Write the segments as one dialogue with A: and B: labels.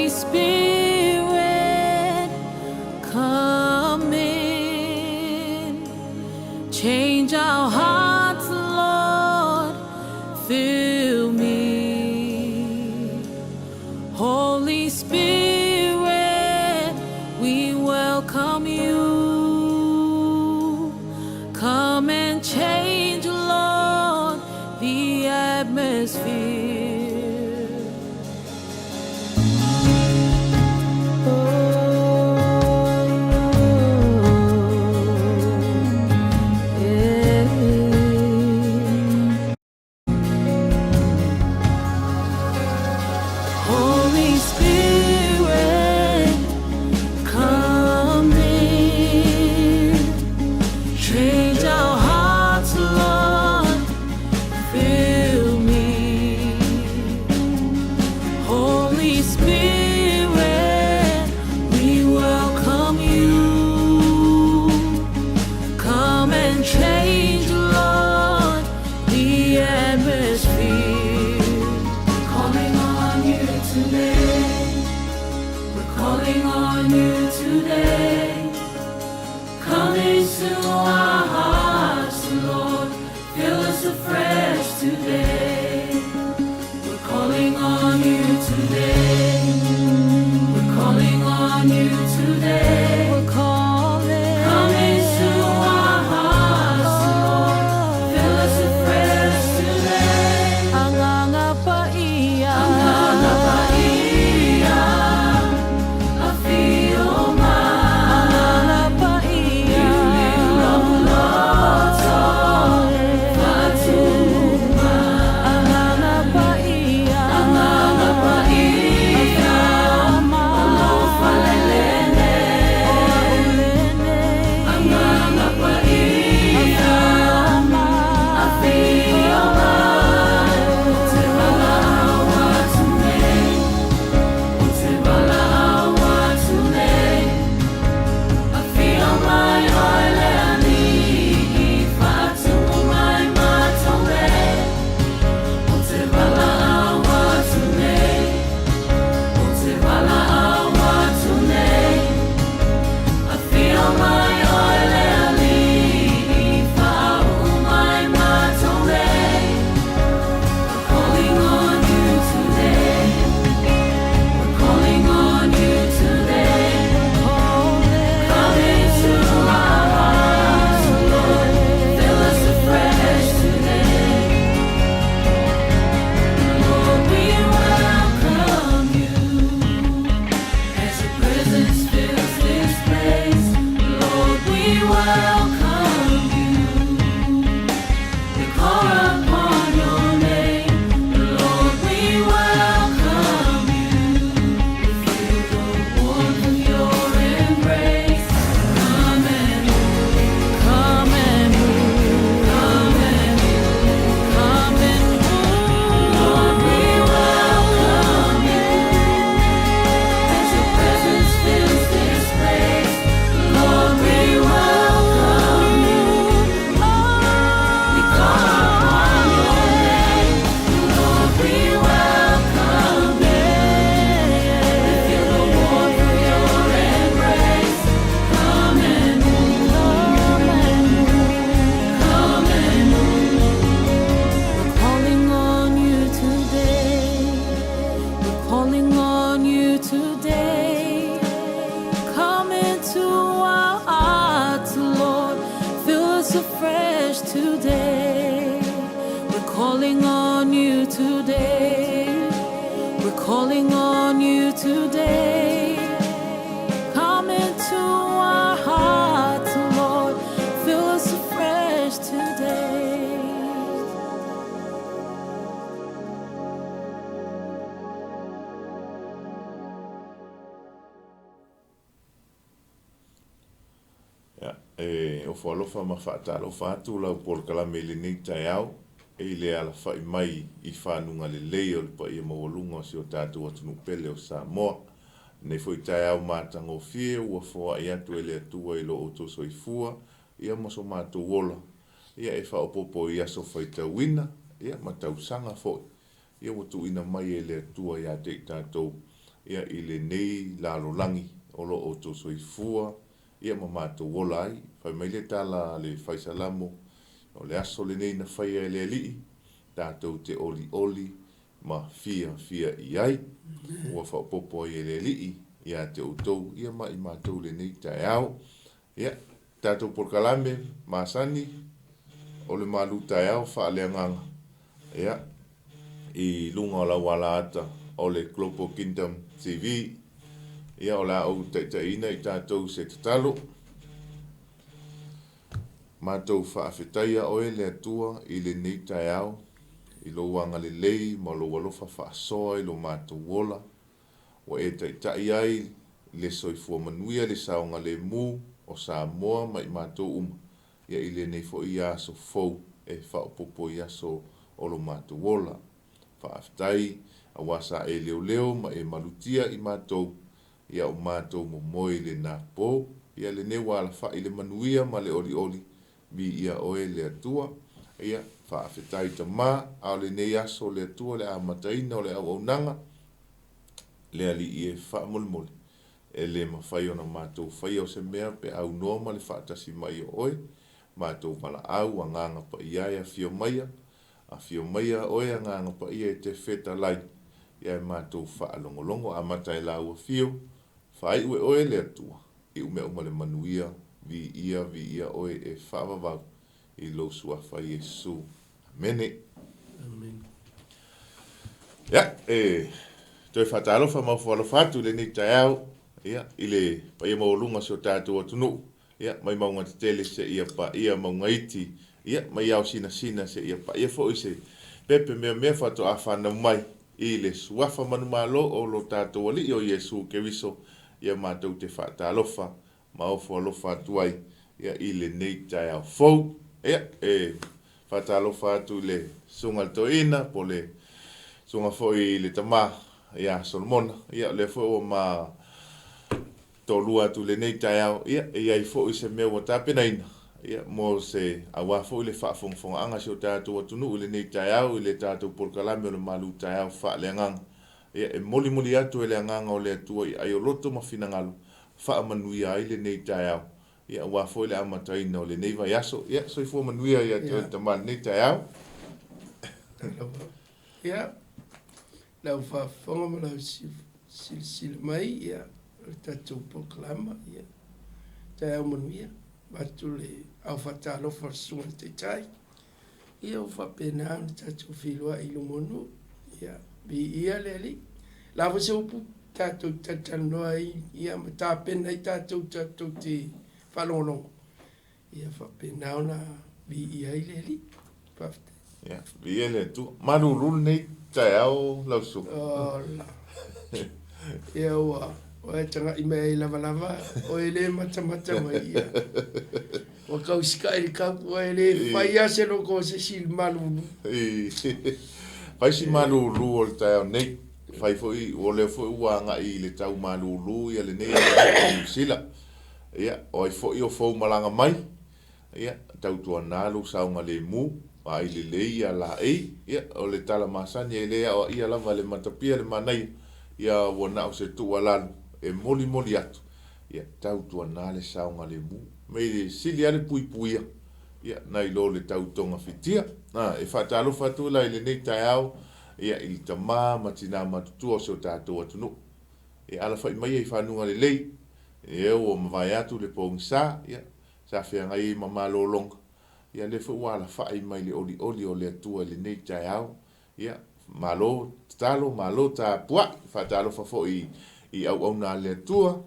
A: Holy Spirit, come in. Change our hearts, Lord. Fill me. Holy Spirit, we welcome you. Come and change, Lord, the atmosphere. Oh, yeah. Holy Spirit, come in. Change our hearts, Lord. Fill me. Holy Spirit, we welcome you. Come and change, Lord, the atmosphere. Calling on you today. We're calling on you today. Come into our hearts, Lord. Fill us afresh today. We're calling on you today. We're calling on you today. We're calling. Come into our hearts, Lord. Fill us afresh today. Agaga Paia. Agaga Paia. Afio mai. Agaga Paia. Loto. Agaga Paia. Agaga Paia. Alofa lelene. Agaga Paia. Afio mai. Te valaau atu nei. Te valaau atu nei. Afio mai oe le Alii, faatumu mai matou nei. O te valaau atu nei, o te valaau atu nei. Afio mai oe le Alii, faauu mai matou nei. We're calling on you today. We're calling on you today. Come into our hearts, Lord. Fill us afresh today. Lord, we welcome you. As your presence fills this place, Lord, we welcome you. We call upon your name, Lord, we welcome you. We feel the warmth of your embrace. Come and move, come and move, come and move, come and move. Lord, we welcome you. As your presence fills this place, Lord, we welcome you. We call upon your name, Lord, we welcome you. We feel the warmth of your embrace. Come and move, come and move, come and move. We're calling on you today. We're calling on you today. Come into our hearts, Lord. Fill us afresh today. We're calling on you today. We're calling on you today. Come into our hearts, Lord. Fill us afresh today.
B: Ia, e ofo alofa ma faatalofa atu lau polokalame i lenei taeao, e i le alafai mai i fanuga lelei o le paia maualuga o si o tatou atunuu pele o Samoa. Lenei foi taeao matagofie ua foai atu e le Atua i lo outou soifua, ia ma so matou ola, ia e faaopoopo i aso faitauina, ia ma tausaga foi, ia ua tuuina mai e le Atua ia te i tatou. ia, i lenei lalolagi o lo o outou soifua ia ma matou ola ai. Fai mai le tala a le Fai Salamo, O le aso lenei na faia e le Alii, tatou te olioli ma fiafia i ai. Ua faaopoopo ai e le Alii ia te outou ia ma i matou lenei taeao. Ia, tatou polokalame masani o le malu taeao faaleagaga, ia, i luga o lau alaata o le Global Kingdom TV. Ia, o le a ou taitaiina i tatou i se tatalo. Matou faafetaia oe le Atua i lenei taeao, i lou agalelei ma lou alofa faasoa i lo matou ola, ua e taitai ai le soifua manuia le saogalemu o Samoa ma i matou uma, ia i lenei foi aso fou e faaopoopo i aso o lo matou ola. Faafetai aua sa e leoleo ma e malutia i matou ia o matou momoe i lena po, ia lenei ua alafai i le manuia ma le olioli, viia oe le Atua. Ia, faafetai Tama, a o lenei aso le Atua le amataina o le auaunaga, le Alii e faamolemole, e le mafai ona matou faia o se mea pe aunoa ma le faatasi mai o oe, matou valaau, Agaga Paia e afio maia, afio maia oe Agaga Paia e te fetalai, ia e matou faalogologo, amata e lau afio, faaiu e oe le Atua, iu mea uma le manuia, viia, viia oe e faavavau i lou suafa Iesu. Amene.
C: Amene.
B: Ia, e toe faatalofa ma ofo alofa atu i lenei taeao, ia, i le paia maualuga o si o tatou atunuu, ia, mai mauga tetele seia paia mauga iti, ia, mai ao sinasina seia paia foi se pepe meamea faatoa fanau mai i le suafa manumalo o lo tatou Alii o Iesu Keriso, ia matou te faatalofa ma ofo alofa atu ai ia i lenei taeao fou. Ia, e faatalofa atu i le Susuga i le Toeaina po o le Susuga foi i le Tama ia Solomona. Ia, o lea foi ua ma toalua atu i lenei taeao, ia, e i ai foi se mea ua tapenaina, ia, mo se aua foi le faafogafogaaga a si o tatou atunuu i lenei taeao i le tatou polokalame o le malu taeao faaleagaga. Ia, e molimoli atu e le Agaga o le Atua i ai o loto ma finagalo, faamanuia ai lenei taeao, ia, aua foi le amataina o lenei vaiaso. Ia, soifua manuia ia te oe le Tama i lenei taeao.
C: Ia, lau faafofoga ma lau silasila mai, ia, o le tatou polokalama, ia, taeao manuia, avatu le ao faatalofa o le Susuga i le Taitai, ia ua faapena ona tatou feiloai i luma o nuu, ia, viia le Alii. O le a foi se upu tatou te talatalanoa ai, ia, ma tapena ai tatou tatou te faalogologo, ia faapena ona viia ai le Alii. Faafetai.
B: Ia, viia le Atua. Malulu lenei taeao lau susuga.
C: Ola. Ia ua oe tagai mai ai lavalava, oe le matamata mai ia. Ua tausika'i le kau, ua e le fai lava se loko o se isi i le malulu.
B: Fai si malulu o le taeao nei. Fai foi, o lea foi ua agai i le tau malulu ia lenei atunuu o Niu Sila. Ia, o ai foi o fou malaga mai, Ia, tautuana lou saogalemu, vaai lelei ia laei. Ia, o le tala masani e le aoaia lava e le matapia le manaia, ia ua na o se tuualalo e molimoli atu, ia tautuana le saogalemu. Mei sili lava le puipuia, ia, nai lo le tau togafitia. A, e faatalofa atu la i lenei taeao, ia, i tama ma tina matutua o si o tatou atunuu. E alafai mai i fanuga lelei, ia ua mavae atu le pogisa, ia, sa feagai ai ma malologa, ia lea foi ua alafai mai le olioli o le Atua i lenei taeao. Ia, malo tatalo, malo tapuai. Faatalofa foi i auauna a le Atua,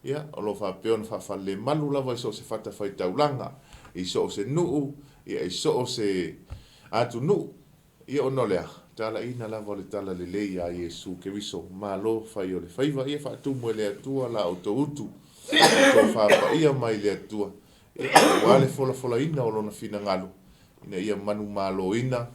B: ia, o lo o faapea ona faafalelemalu lava i so o se fatafaitaulaga, i so o se nuu, ia, i so o se atunuu. Ia ona o le a? Talaiina lava o le talalelei iā Iesu Keriso, malo fai o le faiva, ia faatumu e le Atua la outou utu, outou faapaia mai le Atua, ia aua le folafolaina o Lona finagalo, ina ia manumaloina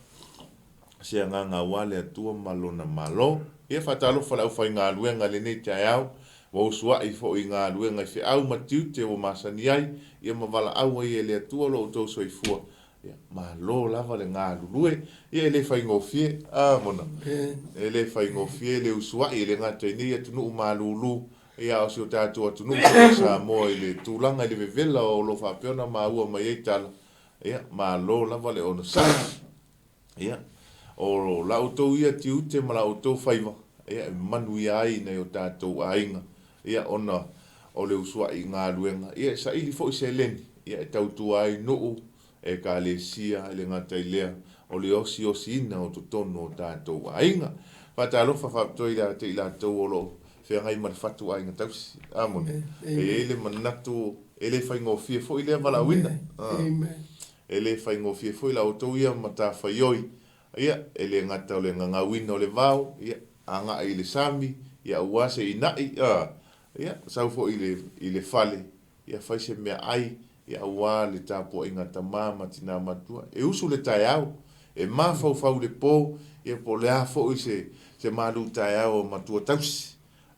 B: se agaga aua le Atua ma Lona Malo. Ia faatalofa le aufaigaluega i lenei taeao, ua usuai foi i galuega i feau ma tiute ua masani ai, ia ma valaau ai e le Atua lo outou soifua. Ia, malo lava le galulue. Ia, e le faigofie, a Mona. E le faigofie le usuai, e le gata i nei atunuu malulu, ia, a o si o tatou atunuu foi o Samoa i le tulaga i le vevela o lo o faapea ona maua mai ai tala. Ia, malo lava le onosai. Ia, o la outou ia tiute ma la outou faiva, ia, e manuia ai nai o tatou aiga, ia, ona o le usuai i galuega, ia, e saili foi seleni, ia, e tautua ai nuu, ekalesia, e le gata i lea, o le osiosiina o totonu o tatou aiga. Faatalofa faapitoa ia te i latou o lo o feagai ma le fatu aiga tausi. A Mona, e i ai le manatu e le faigofie foi lea valaauina. E le faigofie foi la outou ia matafaioi, ia, e le gata o le gagauina o le vao, ia, agai i le sami, ia aua se inai, a, ia, sau foi i le, i le fale, ia fai se meaai, ia aua le tapuaiga a tama ma tina matua. E usu le taeao, e mafaufau i le po, ia po o le a foi se, se malu taeao a matua tausi.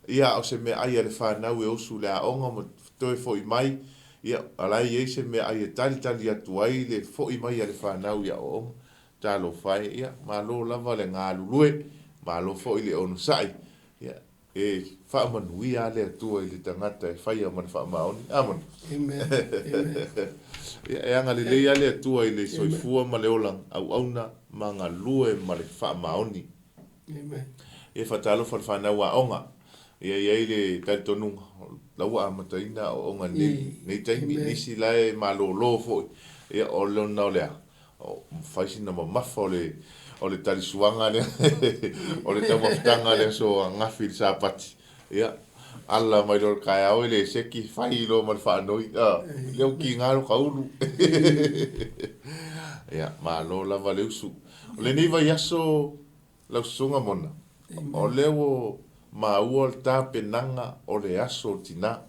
B: Ia a o se meaai a le fanau e usu i le aoga ma toe foi mai, ia a la e i ai se meaai e talitali atu ai le foi mai a le fanau i aoaoga. Talofa e, ia malo lava le galulue, malo foi le onosai. Ia e faamanuia lava le Atua i le tagata e faia ma le faamaoni. Amene.
C: Amen. Amen.
B: Ia e agalelei lava le Atua i le soifua ma le ola auauna ma galue ma le faamaoni.
C: Amen.
B: Ia faatalofa i le fanau aoga. Ia i ai le talitonuga, la ua amataina aoaoga i lenei taimi, nisi la e malolo foi. Ia o lona o le a? Fai sina mamafa o le o le talisuaga lea, o le taumafataga lea aso ananafi i le Sapati. Ia, ala mai loa i le taeao e le seki, fai loa ma le faanoi, a, lea ua kiga lo ta ulu. Ia, malo lava le usu. O lenei vaiaso lau Susuga Mona, o lea ua maua le tapenaga o le aso o le tina.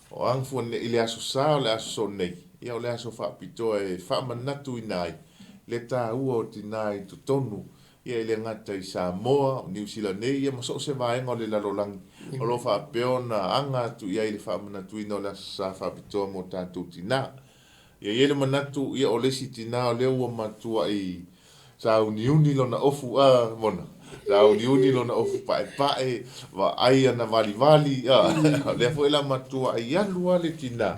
B: O a fua nei i le Aso Sa o le a sosoo nei, ia o le aso faapitoa e faamanatuina ai le taua o tina i totonu, ia e le gata i Samoa, o Niu Sila nei, ia ma so o se vaega o le lalolagi o lo o faapea ona aga atu i ai le faamanatuina o le Aso Sa faapitoa mo tatou tina. Ia i ai le manatu, ia o le isi tinā o lea ua matuai sauniuni lona ofu, a, Mona, sauniuni lona ofu paepae, vaai ana valivali, a, o lea foi la matuai alu lava le tinā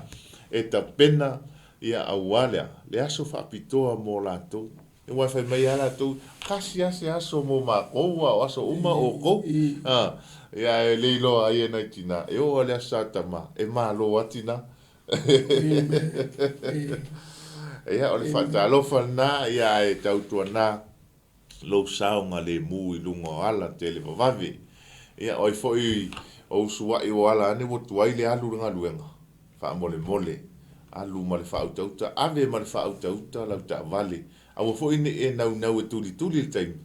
B: e tapena, ia, aua le a? Le aso faapitoa mo latou. Aua e fai mai lava latou, tasi lava se aso mo matou, a o aso uma o outou. A, ia, ae le iloa ai e nai tinā, e oo lava i le Aso Sa Tama, e malo lava tinā. Ia, o le faatalofa lena, ia ae tautuana lou saogalemu i luga o ala televavave. Ia, o ai foi o usuai o ala ane ua tuai le alu i le galuega, faamolemole, alu ma le faautauta, ave ma le faautauta lau taavale. Aua foi ne i e naunau e tulituli le taimi,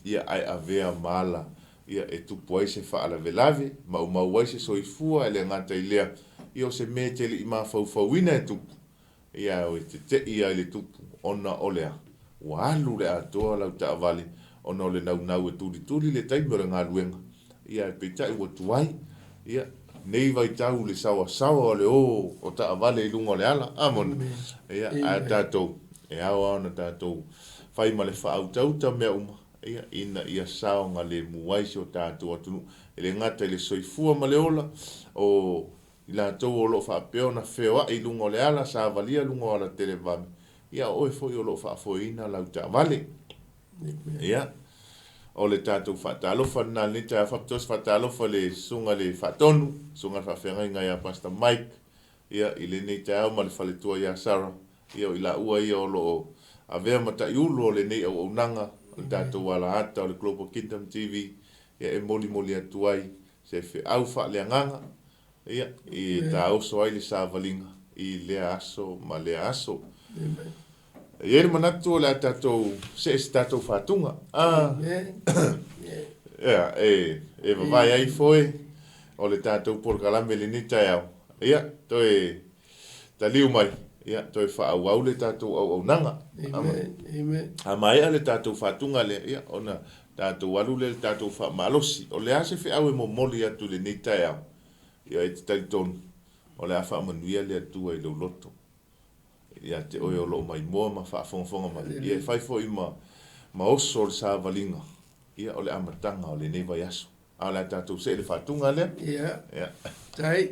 B: ia ae avea ma ala ia e tupu ai se faalavelave, maumau ai se soifua, e le gata i lea, ia o se mea e te le i mafaufauina e tupu, ia e tete'i lava i le tupu, ona o le a? Ua alu le atoa lau taavale ona o le naunau e tulituli le taimi o le galuega, ia ae peitai ua tuai, ia, nei vaitau i le saoasaoa o le o o taavale i luga o le ala, a moni? Ia, ae tatou, e ao lava ona tatou fai ma le faautauta mea uma, ia, ina ia saogalemu ai si o tatou atunuu, e le gata i le soifua ma le ola o i latou o lo o faapea ona feoai i luga o le ala, savalia luga o ala televave, ia o oe foi o lo o faafoeina lau taavale. Ia, o le tatou faatalofa lena i lenei taeao. Faapitoa se faatalofa i le Susuga i le Faatonu, Susuga i le Faafeagaiga ia Pastor Mike, ia, i lenei taeao ma le faletua ia Sarah, Ia, o i laua ia o lo o avea ma taiulu o lenei auaunaga o le tatou alaata o le Global Kingdom TV, ia, e molimoli atu ai se feau faaleagaga, ia, e taoso ai le savaliga i lea aso ma lea aso. E i ai le manatu o le a tatou see se tatou faatuga. A, ia, e vavae ai foe o le tatou polokalame i lenei taeao. Ia, toe Taliu mai, ia, toe faaauau le tatou auaunaga.
C: Amen. Amen.
B: A maea le tatou faatuga lea, ia, ona tatou alu lea i le tatou faamalosi. O le a se feau e momoli atu i lenei taeao? Ia, e te talitonu, o le a faamanuia le Atua i lou loto. Ia te oe o loo maimoa ma faafogafoga mai, ia e fai foi ma ma oso o le savaliga, ia o le amataga o lenei vaiaso. A o le a tatou see i le faatuga lea.
C: Ia.
B: Ia.
C: Tai.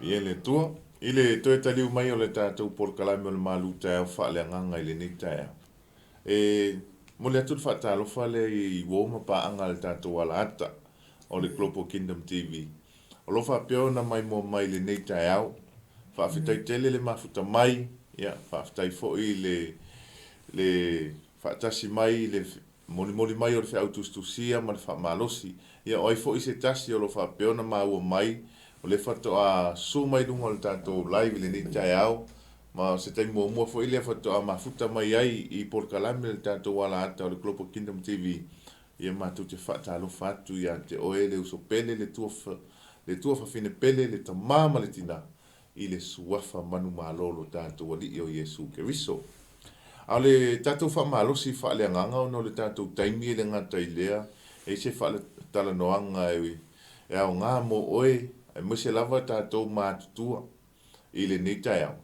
B: Ia le Atua, i le toe taliu mai o le tatou polokalame o le malu taeao faaleagaga i lenei taeao. E momoli atu le faatalofa lea i uo ma paaga a le tatou alaata o le Global Kingdom TV. O lo o faapea ona maimoa mai i lenei taeao. Faafetai tele le mafuta mai, ia faafetai foi le le faatasi mai le molimoli mai o le feau tusitusia ma le faamalosi. Ia o ai foi se tasi o lo o faapea ona maua mai, o lea faatoa susu mai luga o le tatou live i lenei taeao, ma o se taimi muamua foi lea faatoa mafuta mai ai i polokalame le tatou alaata o le Global Kingdom TV. Ia matou te faatalofa atu ia te oe le uso pele, le tua, le tua fafine pele, le tama ma le tina, i le suafa manumalo o lo tatou Alii o Iesu Keriso. A o le tatou faamalosi faaleagaga ona o le tatou taimi e le gata i lea, E i ai se faatalanoaga e aoga mo oe, aemaise lava tatou matutua i lenei taeao.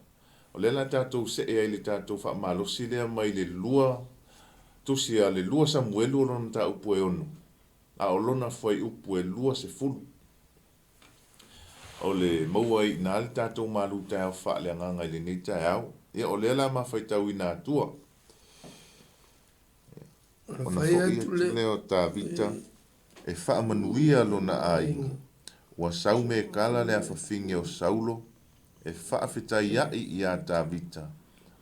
B: O lea o le a tatou see ai i le tatou faamalosi lea mai le lua tusi a le lua Samuelu o lona mataupu e 6, a o lona fuaiupu e 20. O le maua ai i ina le tatou malu taeao faaleagaga i lenei taeao. Ia, o lea o le a ma faitauina atua. Ona foi atu lea o Tavita e faamanuia lona aiga. Ua sau Mekala le afafine o Saulo e faafetaiaʻi iā Tavita,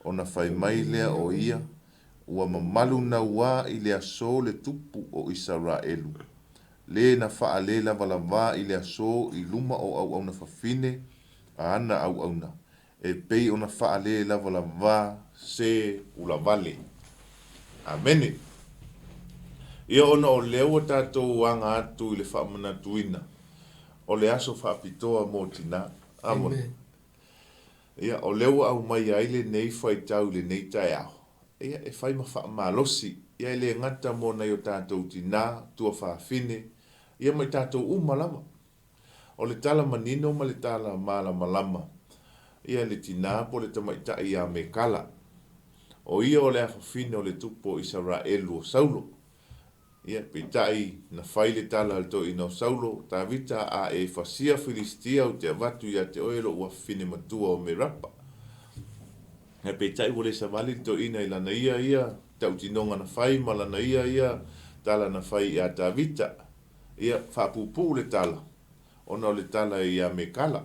B: ona fai mai lea o ia, Ua mamalu nauā i le asō le tupu o Isaraelu, lē na faalelavalavā i le asō i luma o auauna fafine a ana auauna, e pei ona faalelavalavā se ulavale. Amene. Ia ona o lea ua tatou aga atu i le faamanatuina o le aso faapitoa mo tinā. Amona. Ia, o lea ua aumaia ai lenei faitau i lenei taeao, ia, e fai ma faamalosi, ia, e le gata mo nai o tatou tinā, tuafafine, ia ma i tatou uma lava. O le tala manino ma le tala malamalama, ia le tinā po o le tamaitai ia Mekala, o ia o le afafine o le tupu o Isaraelu o Saulo. Ia, peitai, na fai le tala a le toeaina o Saulo, Tavita, a e fasia Filistia ou te avatu ia te oe lou afafine matua o Merapa. Ae peitai ua le savali le toeaina i lana ia ia tautinoga na fai ma lana ia ia tala na fai ia Tavita. Ia, faapuupuu le tala, ona o le tala ia Mekala.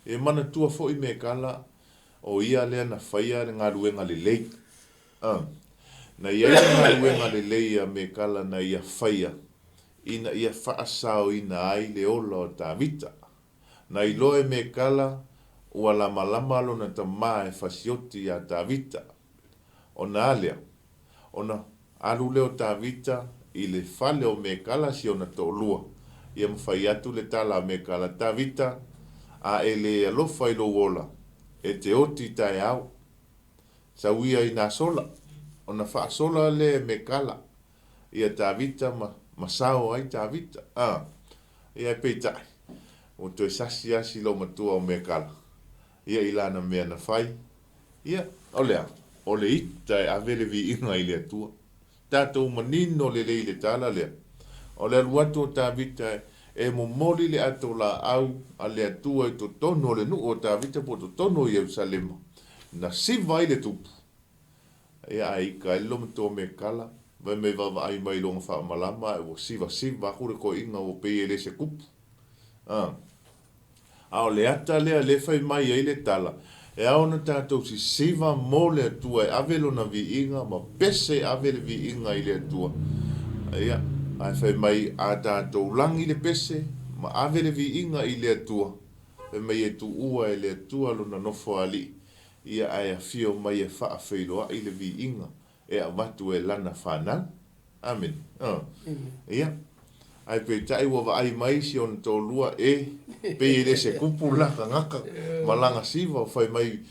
B: E manatua foi Mekala, o ia lea na faia le galuega lelei. A. Na i ai le galuega lelei a Mekala na ia faia ina ia faasaoina ai le ola o Tavita. Na iloa e Mekala ua lamalama lona tamā e fasioti iā Tavita. Ona a lea, ona alu lea o Tavita i le fale o Mekala si ona toalua, ia ma fai atu le tala a Mekala, Tavita, a e le alofa i lou ola, e te oti taeao. Sau ia i nā sola, ona faasola lea e Mekala ia Tavita ma, ma sao ai Tavita. A, ia e peitai, ua toe sasi lava si loomatua o Mekala ia i lana mea na fai. Ia, o le a? O le ita e ave le viiga i le Atua. Tatou manino lelei i le tala lea. O le alu atu o Tavita e momoli le ato laau a le Atua i totonu o le nuu o Tavita po o totonu o Ierusalema, na siva ai le tupu. Ia, ae ika ai le lomatua Mekala, fai mai vaavaai mai i lona faamalama ae ua sivasiva aku le toeaina ua pei e le se tupu. A. A o le ata lea lea e fai mai ai le tala, e ao ona tatou sisiva mo le Atua e ave Lona viiga ma pese e ave le viiga i le Atua. Ia, ae fai mai a tatou lagi le pese ma ave le viiga i le Atua, fai mai e tuua e le Atua Lona Nofoalii, ia ae afio mai e faafeiloai le viiga e avatu e lana fanau. Amene. Ia. Ae peitai ua vaai mai si ona toalua e pei e le se kupu la tagata ma lana siva fai mai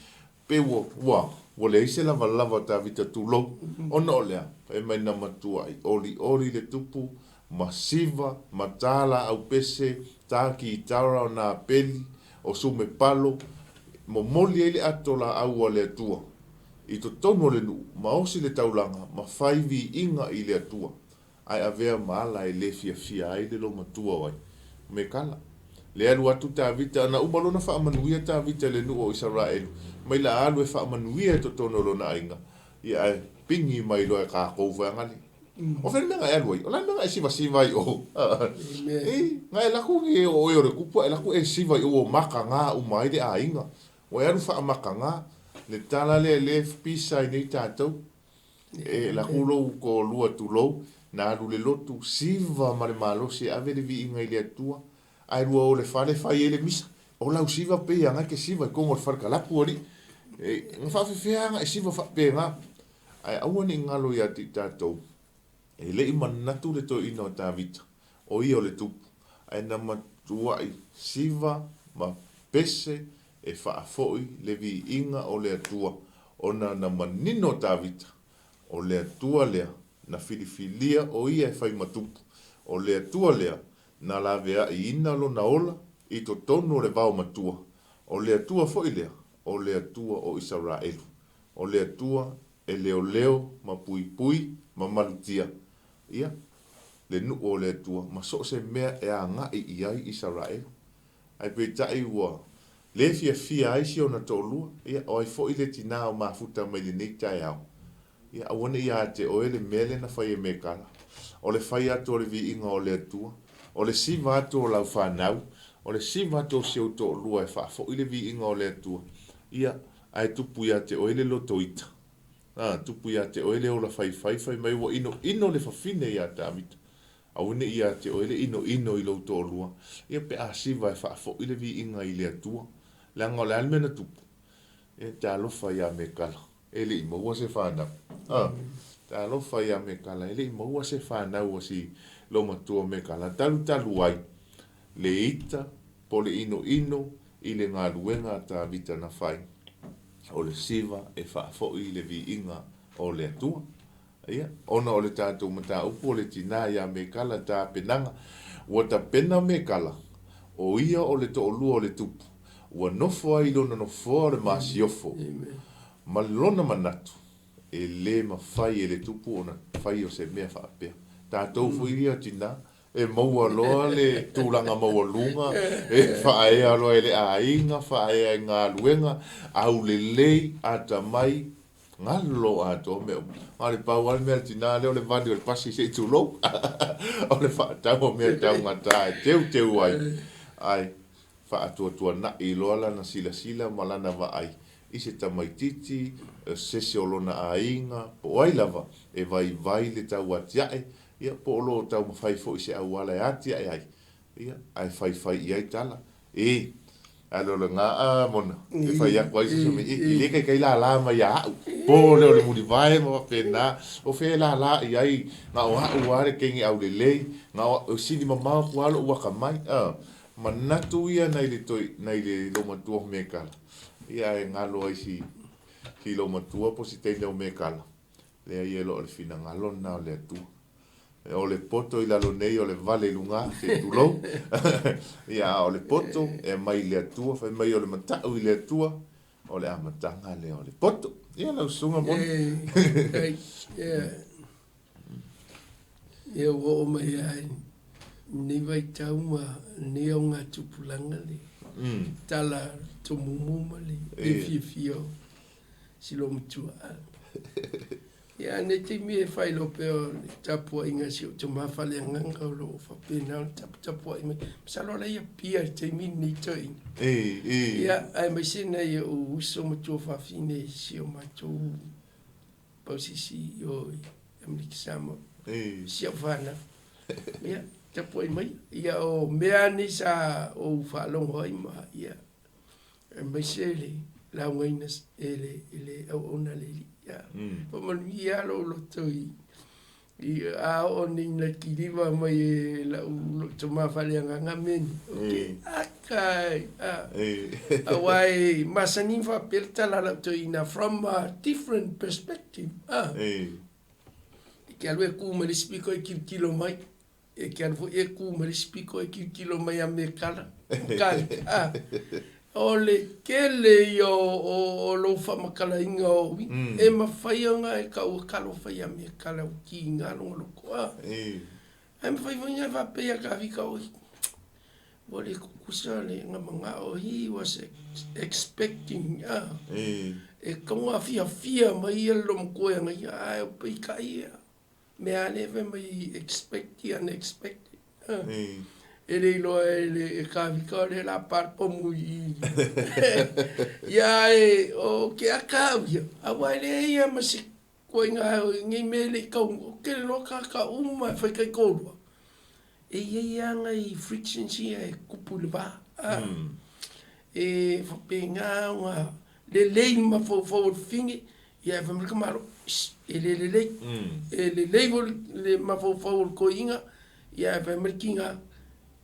B: pe ua ua ua leai se lavalava o Tavita tulou ona o le a? Fai mai na matuai olioli le tupu ma siva ma ta laau pese ta kitara o nā peli o sumepalo momoli ai le ato laau a le Atua i totonu o le nuu, ma osi le taulaga, ma fai viiga i le Atua, ae avea ma ala e le fiafia ai le loomatua o ai? Mekala. Le alu atu Tavita, na uma lona faamanuia Tavita i le nuu o Isaraelu, mai la alu e faamanuia i totonu o lona aiga, ia ae pigi mai loa e kakou vaeaga le. O fea le mea na e alu ai? O le a le mea na e sivasiva ai i o? E, na e lako ni e o oe o le kupu, ae lako e siva i o ua makaga uma ai le aiga. Ua e alu faamakagā le tala lea lea e pisa ai nei tatou. E laku lou toalua tulou, na alu le lotu, siva ma le malosi e ave le viiga i le Atua, ae lua o le fale fai ai le misa. O lau siva pei aga e te siva i totonu o le fale kalapu alii. E, na faafefea aga e siva faapena. Ae aua ne i galo ia te i tatou, e le i manatu le toeaina o Tavita, o ia o le tupu, ae na matuai siva ma pese e faafoi le viiga o le Atua, ona na manino Tavita, o le Atua lea na filifilia o ia e fai ma tupu. O le Atua lea na laveaiina lona ola i totonu o le vaomatua, o le Atua foi lea, o le Atua o Isaraelu, o le Atua e leoleo ma puipui ma malutia, ia, le nuu o le Atua ma so o se mea e agai i ai Isaraelu. Ae peitai ua le fiafia ai si ona toalua, ia, o ai foi le tinā o mafuta mai lenei taeao? Ia aua ne i ia te oe le mea lea na fai e Mekala, o le fai atu o le viiga o le Atua, o le siva atu o lau fanau, o le siva atu o si ou toalua e faafoi le viiga o le Atua, ia, ae tupu ia te oe le loto ita. A, tupu ia te oe le ola faifai, fai mai ua inoino le fafine iā Tavita. Aua ne i ia te oe le inoino i lou toalua, ia pe a siva e faafoi le viiga i le Atua. Leaga o le a le mea na tupu? E talofa iā Mekala, e le i maua se fanau. A, talofa iā Mekala, e le i maua se fanau a si loomatua o Mekala. Talutalu ai le ita po o le inoino i le galuega a Tavita na fai, o le siva e faafoi le viiga o le Atua. Ia, ona o le tatou mataupu o le tinā iā Mekala tapenaga, ua tapena Mekala, o ia o le toalua o le tupu, ua nofo ai i lona nofoa o le masiofo, ma lona manatu, e le mafai e le tupu ona fai o se mea faapea. Tatou foi ia tinā, e maua loa le tulaga maualuga, e faaea loa e le aiga, faaea i galuega, aulelei, atamai, Galo atoa mea uma. Na o le pau lava le mea a le tinā lea o le vali o le pasi se i tulou. O le faatau o mea taugata e teuteu ai. Ae faatuatuanai loa lana silasila ma lana vaai i se tamaitiiti, o se isi o lona aiga, po o ai lava e vaivai le tauatiae, ia po o lo o taumafai foi i se auala e atiae ai. Ia, ae faifai i ai tala. E, ae le o lena a Mona, e fai atu ai se mea, e, e le taitai lala mai ia au. Po lea o le mulivae ma faapena, o fea e lala i ai, na o au lava le teine aulelei, na o au, e sili mamao atu lava lou akamai. A, manatu ia nai le toi, nai le loomatua o Mekala. Ia, ae galo ai si, si loomatua po o si teine o Mekala. Leai e le o le finagalo lena o le Atua. O le poto i lalo nei o le vale i luga, se i tulou. Ia, a o le poto e aumai i le Atua, fai mai o le matau i le Atua, o le amataga lea o le poto. Ia lau susuga Mona.
C: Ia, ua oo mai lava i lenei vaitau ma lenei augatupulaga le tala tomumu ma le fiafia o si loomatua. Ia, a nei taimi e faailoa pea o le tapuaiga a si ou tama faaleagaga o lo o faapena ona taputapuai mai. Masalo o la e i Apia i le taimi lenei toeaina. Ia, aemaise nai ou uso ma tuafafine i si o matou pausisi i o i Amerika Samoa. Si au fanau. Ia, tapuai mai. Ia, o mea nei sa ou faalogo ai ma, ia, aemaise le laugaina e le, e le auauna a le Alii. Ia, faamanuia lava lou loto i, i a oo nei ina kiliva mai e lau lou tama faaleagaga mea nei, ou te akai, a. Aua e masani ona faapea le tala a lau toeaina from a different perspective, a. E te alu e ku mai le isi piko e tilotilo mai, E te alu foi e ku mai le isi pito e tilotilo mai ia Mekala, Mekalika, a. O le tele ia o lou faamatalaina o uiga, e mafai ona e taua talofa ia Mekala ua tiga lona loto, a. Ae mafai foi ona e faapea ia Tavita, oi, ua le tutusa le na manao, he was expecting, a. E tatau ona fiafia mai ia le loomatua ia ia, ae peitai ia, Mea a lea fai mai expect the unexpected. E le iloa e le e Kavika o lea la pa le pomu i ia ae o ke aka au ia aua e leai lava ma se ituaiga nei mea e le i tau o tele loa tagata uma e fai taitoalua e i ai lava nai frictions ia e tupu i le va e faapena ona lelei le mafaufau o le fafine Ia e fai mai le tamaloa, Shh, e le lelei. E lelei foi le mafaufau o le toeaina, ia ae fai mai le tina,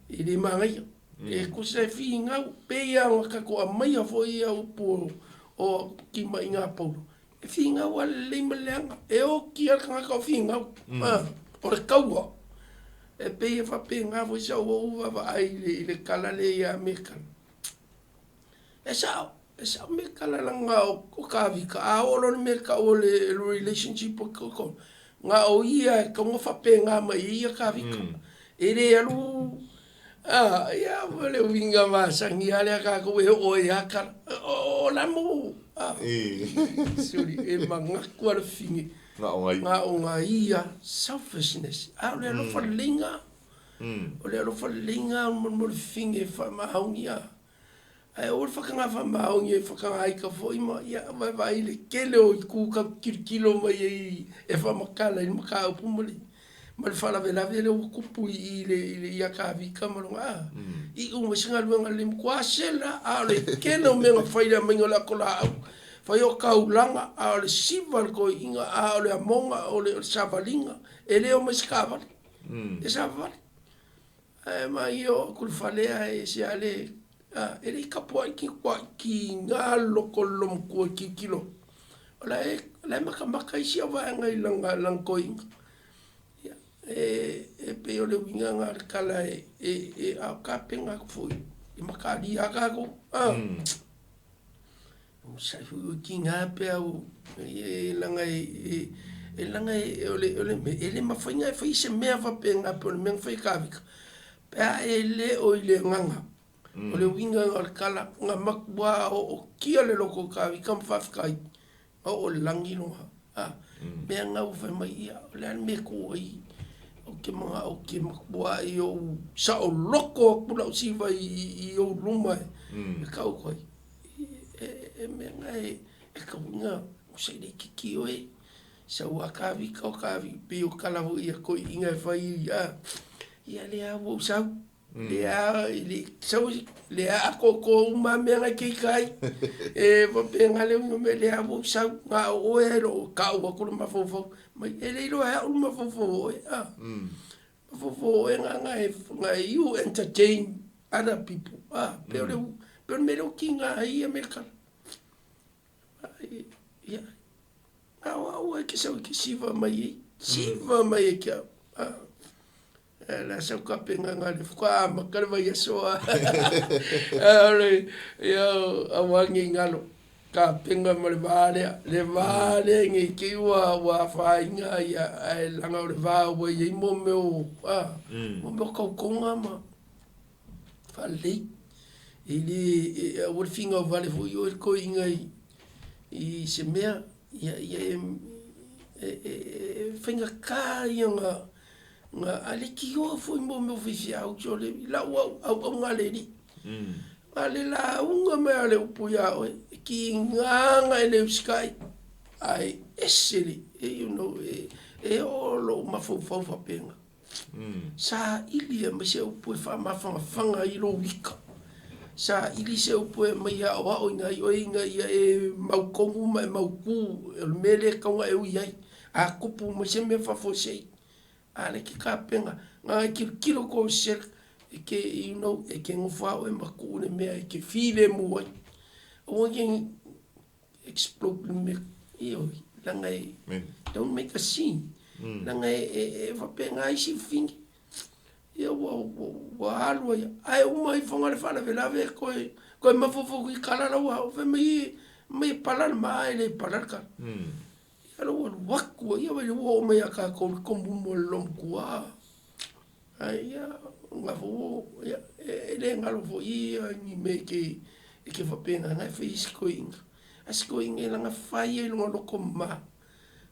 C: e le manaia. E tusa e finau, pei lava ona tatou aumaia foi ia upu o timaiga a Paulo, e finau lava le lelei ma le leaga. E oti lava le tagata o finau. O le taua. E pei e faapena foi sau ou vaavaai i le, i le kala lea ia Amerika. E sao, e sao me kala laga o, o kavika. A oo loa le mea e tau o le relationship o ko, na o ia e tau ona faapena mai ai ia kavika. E le alu, a, ia, o le uiga masani lava lea a tatou e oo ai lava tala. O, o lamo, a, suli, e manatu lava le fine.
B: Na o ngai.
C: Na o ngai ia, selfishness. A o le alofa lelei O le alofa lelei lena mo le fine e faamaoni a. Ae aua le fakana faamaoni e fakana aika foi ma ia vaavaai i le tele o itu tatou tilotilo mai ai e faamatala i le mataupu ma le ma le faalavelave lea ua tupu i i le ia Kavika ma lona a. Iu mai se galuega lelei matua sela a o le tele o mea na fai i le aumaiga o le ato laau. Fai o taulaga a o le siva a le toeaina a o le amoga o le savaliga e le omai se taavale. E savavali. Ae mai oo atu i le fale ae ese lava le, a, e le i tapuai tiga le loto o le loomatua e tilotilo. O la e, o la e matamata isi au vaega i lana, lana toeaina. Ia, e, e pei o le uiga lena o le tala e, e, e, a o tapena atu foi, e mataalia lava tatou, a. Sai foi o tiga pe au e laga e e laga e o le o le mea e le mafai ona e faia se mea faapena pei o le mea na fai e Kavika pe a e le o i le agaga. O le uiga o le tala na matua ootia le loto o Kavika ma faafetai ma oo i le lagi lona a mea na ua fai mai ia o le a le mea e tu ai ou te manao ou te matuai ou saoloto atu lau siva i ou luma e tau atu ai. E mea na e tauina o se le itiiti oe sau a kavika o kavi pei o tala foi a toeaiina e fai a ia lea ua ou sau lea le sau lea atoatoa uma mea na e te ita ai e faapena le uiga o mea lea ua ou sau na o oe e loo tau atu le mafaufau mai e le iloa e au le mafaufau o oe a mafaufau o oe na na e you entertain other people a pei o le pei o le mea lea ua tiga ai ia mea kala ia na o au e ke sau ke siva mai ai siva mai e ke au a la sau kapenga nga le fuka amata le vaiaso a le ia aua nei galo kapenga ma le va lea le va lea nei te i ua ua afaina ia ae laga o le va ua i ai mo mea o a mo mea o tautoga ma faalelei e le aua le finau vale foi oe le toeaina i se mea ia ia e e faigata ia na na a le tioa foi mo mea o faifeau so le lau auaunaga a le alii a le lauga mai a le upu ia oe e tiga ona e le usitai ae ese le you know e e oo lou mafaufau faapena. Saili e aumai se upu e faamafanafana ai lou ika. Saili se upu e aumai e aoaoina ai oe ina ia e mautonu ma e mautu o le mea lea e tatau ona e ui ai. A tupu mai se mea faafuasei, a lea e te tapena, na ona e tilotilo atu o se e te, you know, e te nofo lava oe ma tuu le mea e te filemu ai. Aua ne i explode le mea, ioe, leaga e, don't make a scene. Leaga e e faapena isi fafine. Ia ua ua alu ai, ae uma ifoga le faalavelave toe toe mafaufau i kala lau au fai mai mai e pala le maa e le pala le kala. Ia lea ua alu atu ai, ia vaai ua oo mai ia tatou le tomumu o le loomatua. Ae ia na foi ua ia e le galo foi ia ni mea e te faapena na e fai ai si toeaina. A si toeaina e laga fai ai lona loto mama,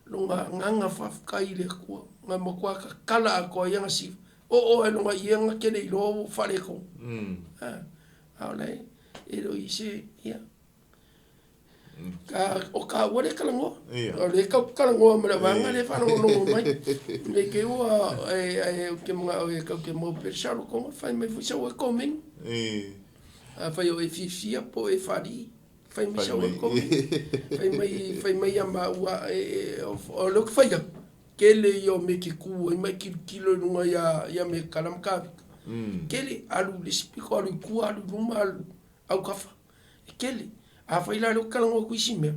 C: lona agaga faafetai i le Atua, na matua tatala atoa ai ana siva. Oo lava i lona ie na te le iloa ua faaletonu. A o la e le o i ai se, ia. Ka, o taua lea e talanoa. O lea tatou te talanoa ma le vaega lea e faalogologo mai. Ne i te i ua, ae ou te manao e tatou te maua pea le saolotoga, fai mai foi sau e comment. Afai o e fiafia po o e faalii, fai mai sau e comment. Fai mai, fai mai ia maua, o lea ou te fai atu, tele ia o mea e te tu ai ma e tilotilo i luga ia Mekala ma Kavika. Tele, alu i le isi pito, alu i tua, alu i luma, alu autafa. E tele. Afai la o lea ou te talanoa atu i isi mea,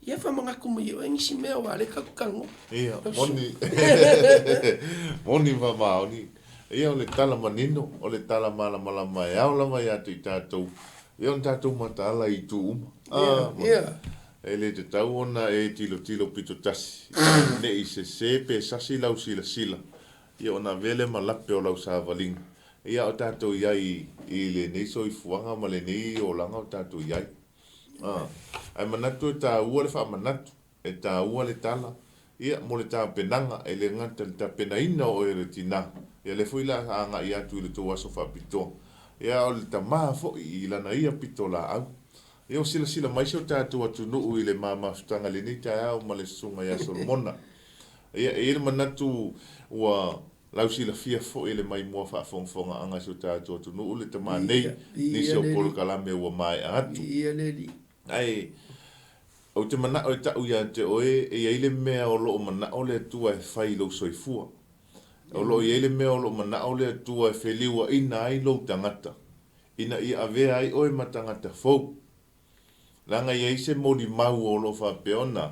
C: ia faamanatu mai e oe nisi mea aua o lea tatou te talanoa.
B: Ia, moni. Moni ma maoni. Ia, o le tala manino, o le tala malamalama e ao lava ia te i tatou, ia ona tatou mataala i itu uma.
C: Ia, ia.
B: E le tatau ona e tilotilo pitotasi, ne i sesē pe sasi lau silasila, ia ona avea lea ma lape o lau savaliga. Ia, a o tatou i ai i lenei soifuaga ma lenei olaga o tatou i ai. Ae manatu e taua le faamanatu, e taua le tala, ia, mo le tapenaga, e le gata i le tapenaina o oe e le tinā, ia lea foi o le a agai atu i le tou aso faapitoa, ia a o le tamā foi i lana ia pitolaau. Ia ua silasila mai si o tatou atunuu i le ma mafutaga i lenei taeao ma le Susuga ia Solomona. Ia, e i ai le manatu ua lausilafia foi e le maimoa faafogafogaaga a si o tatou atunuu le tamā nei, nisi o polokalame ua maea atu. Ae ou te manao e ta'u ia te oe e i ai le mea o lo o mana'o le Atua e fai i lou soifua. O lo o i ai le mea o lo o mana'o le Atua e feliua'ina ai lou tagata, ina ia avea ai oe ma tagata fou. Leaga e i ai se molimau o lo o faapea ona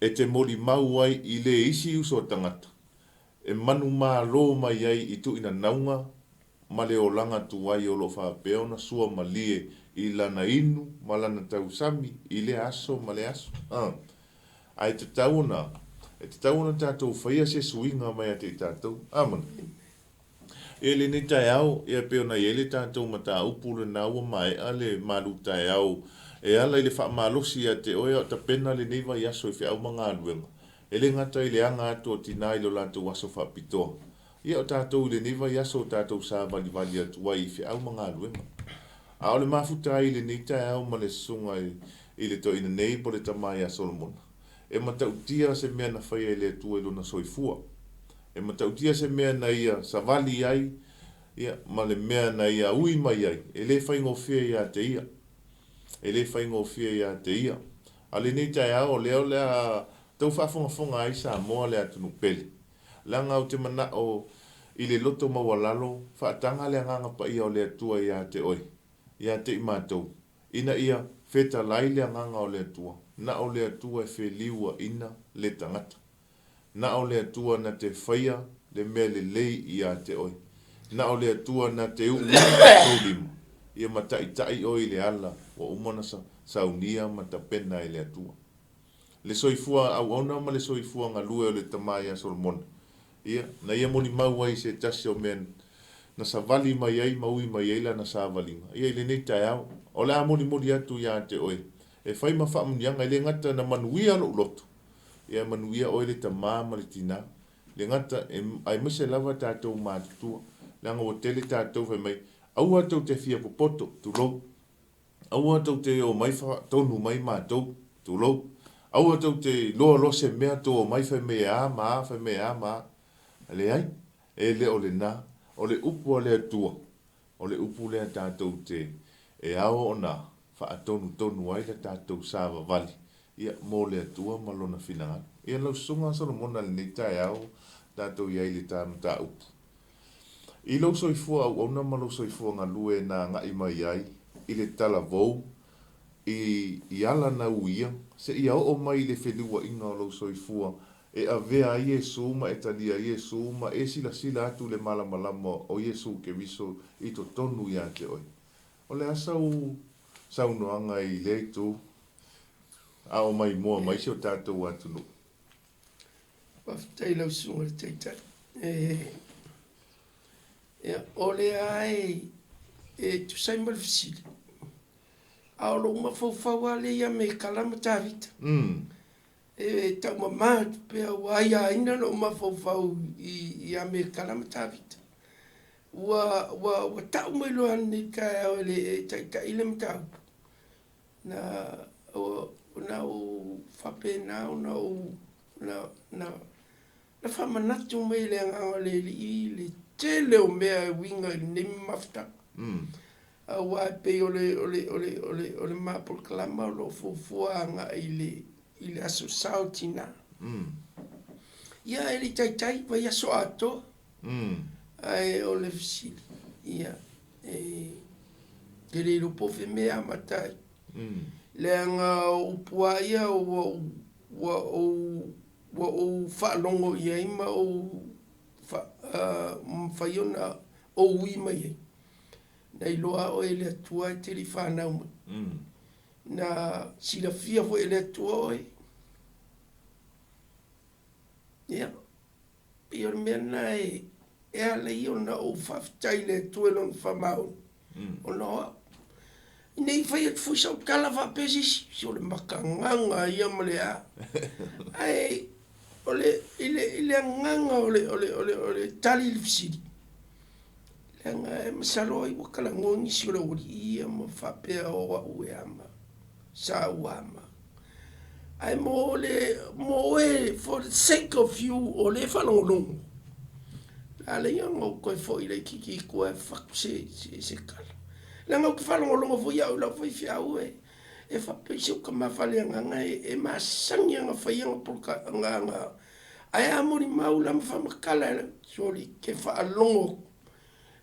B: e te molimau ai i le isi uso a tagata e manumalo mai ai i tuuinanauga ma le olaga tuai o lo o faapea ona sua malie i lana inu ma lana tausami i lea aso ma lea aso. A. Ae tatau ona, e tatau ona tatou faia se suiga mai ia te i tatou. Amene. I lenei taeao, ia pei ona i ai le tatou mataupu lena ua maea le malu taeao e ala i le faamalosi ia te oe a o tapena lenei vaiaso i feau ma galuega, e le gata i le aga atu o tinā i lo latou aso faapitoa, Ia o tatou i lenei vaiaso o tatou savalivali atu ai i feau ma galuega. A o le mafuta ai i lenei taeao ma le susuga i le toeaina nei po o le tama ia Solomona, e matautia se mea na faia e le Atua i lona soifua. E matautia se mea na ia savali ai, ia, ma le mea na ia ui mai ai, e le faigofie ia te ia. E le faigofie ia te ia. A o lenei taeao, o lea o le a tau faafogafoga ai Samoa le atunuu pele. Leaga ou te manao i le loto maualalo, faataga le Agaga Paia o le Atua ia te oe, ia te i matou, ina ia fetalai le Agaga o le Atua, na o le Atua e feliuaina le tagata. Na o le Atua na te faia le mea lelei ia te oe. Na o le Atua na te uuina tou lima, ia ma taitai oe i le ala ua uma ona saunia ma tapena e le Atua. Le soifua auauna ma le soifua galue o le tama ia Solomona, ia, na ia molimau ai i se tasi o mea na savali mai ai ma ui mai ai lana savaliga, ia, i lenei taeao, o le a molimoli atu ia te oe, e fai ma faamuniaga, e le gata na manuia lou loto, ia, e manuia oe le tama ma le tina, le gata, e, aemaise lava tatou matutua, leaga ua tele tatou fai mai, aua tou te fia popoto, tulou. Aua tou te omai faatonu mai matou, tulou. Aua tou te iloa loa se mea tou omai fai mai e a ma a, fai mai e a ma a. Leai, e le o lena. O le upu a le Atua, o le upu lea tatou te e ao ona faatonutonu ai le tatou savavali, ia, mo le Atua ma Lona finagalo. Ia, lau Susuga Solomona i lenei taeao tatou i ai i le ta mataupu. I lou soifua auauna ma lou soifua galue na agai mai ai i le talavou i i ala na uia, seia oo mai i le feliuaiga o lou soifua e avea ai Iesu ma e talia Iesu ma e silasila atu i le malamalama o Iesu Keriso i totonu ia te oe. O le a sau saunoaga i lea itu a o maimoa mai si o tatou atunuu?
C: Faafetai i lau Susuga i le Taitai. E, ia, o lea e, e tusa ai ma le fesili, a o lou mafaufau lava lea ia Mekala ma Tavita. E taumama atu pea ua aiaina lou mafaufau i, ia Mekala ma Tavita. Ua, ua, ua tau mai loa lenei taeao e le e taitai le mataupu. Na, na ou faapena ona ou, na, na, na faamanatu mai e le Agaga o le Alii le tele o mea e uiga i lenei mafutaga. Aua e pei o le, o le, o le, o le, o le ma polokalama o lo o fuafua agai i le, i le Aso Sa o Tina. Ia, e le i taitai, vaiaso atoa. Ae o le fesili, ia, e te le iloa po o fea mea e amata ai. Leaga o upu lava ia ua ou, ua ou, ua ou faalogo i ai ma ou mafai ona ou ui mai ai. Na iloa oe e le Atua e te le i fanau mai. Na silafia foi e le Atua oe. Ia, pei o le mea lena e e ala ai ona ou faafetai i le Atua i Lona faamaoni, ona o au. Ne i fai atu foi sau tala faapea se isi, se o le makagaga ia ma le a. Ae o le, i le, i le agaga o le, o le, o le, o le tali i le fesili, leaga e masalo ai ua talanoa nisi o le aualii ia ma faapea o au e ama, sa ou ama. Ae mo le, mo oe, for the sake of you o lea e faalogologo, a ala ai ona ou toe foi laitiiti i tua e fatu se, se, se tala. Leaga ou te faalogologo foi au i lau faifeau e, e faapea i si ou tama faaleagaga e, e masani ana fai ana poloka, ana, ana, ae a molimau la ma faamatala e soli, ke faalogo atu,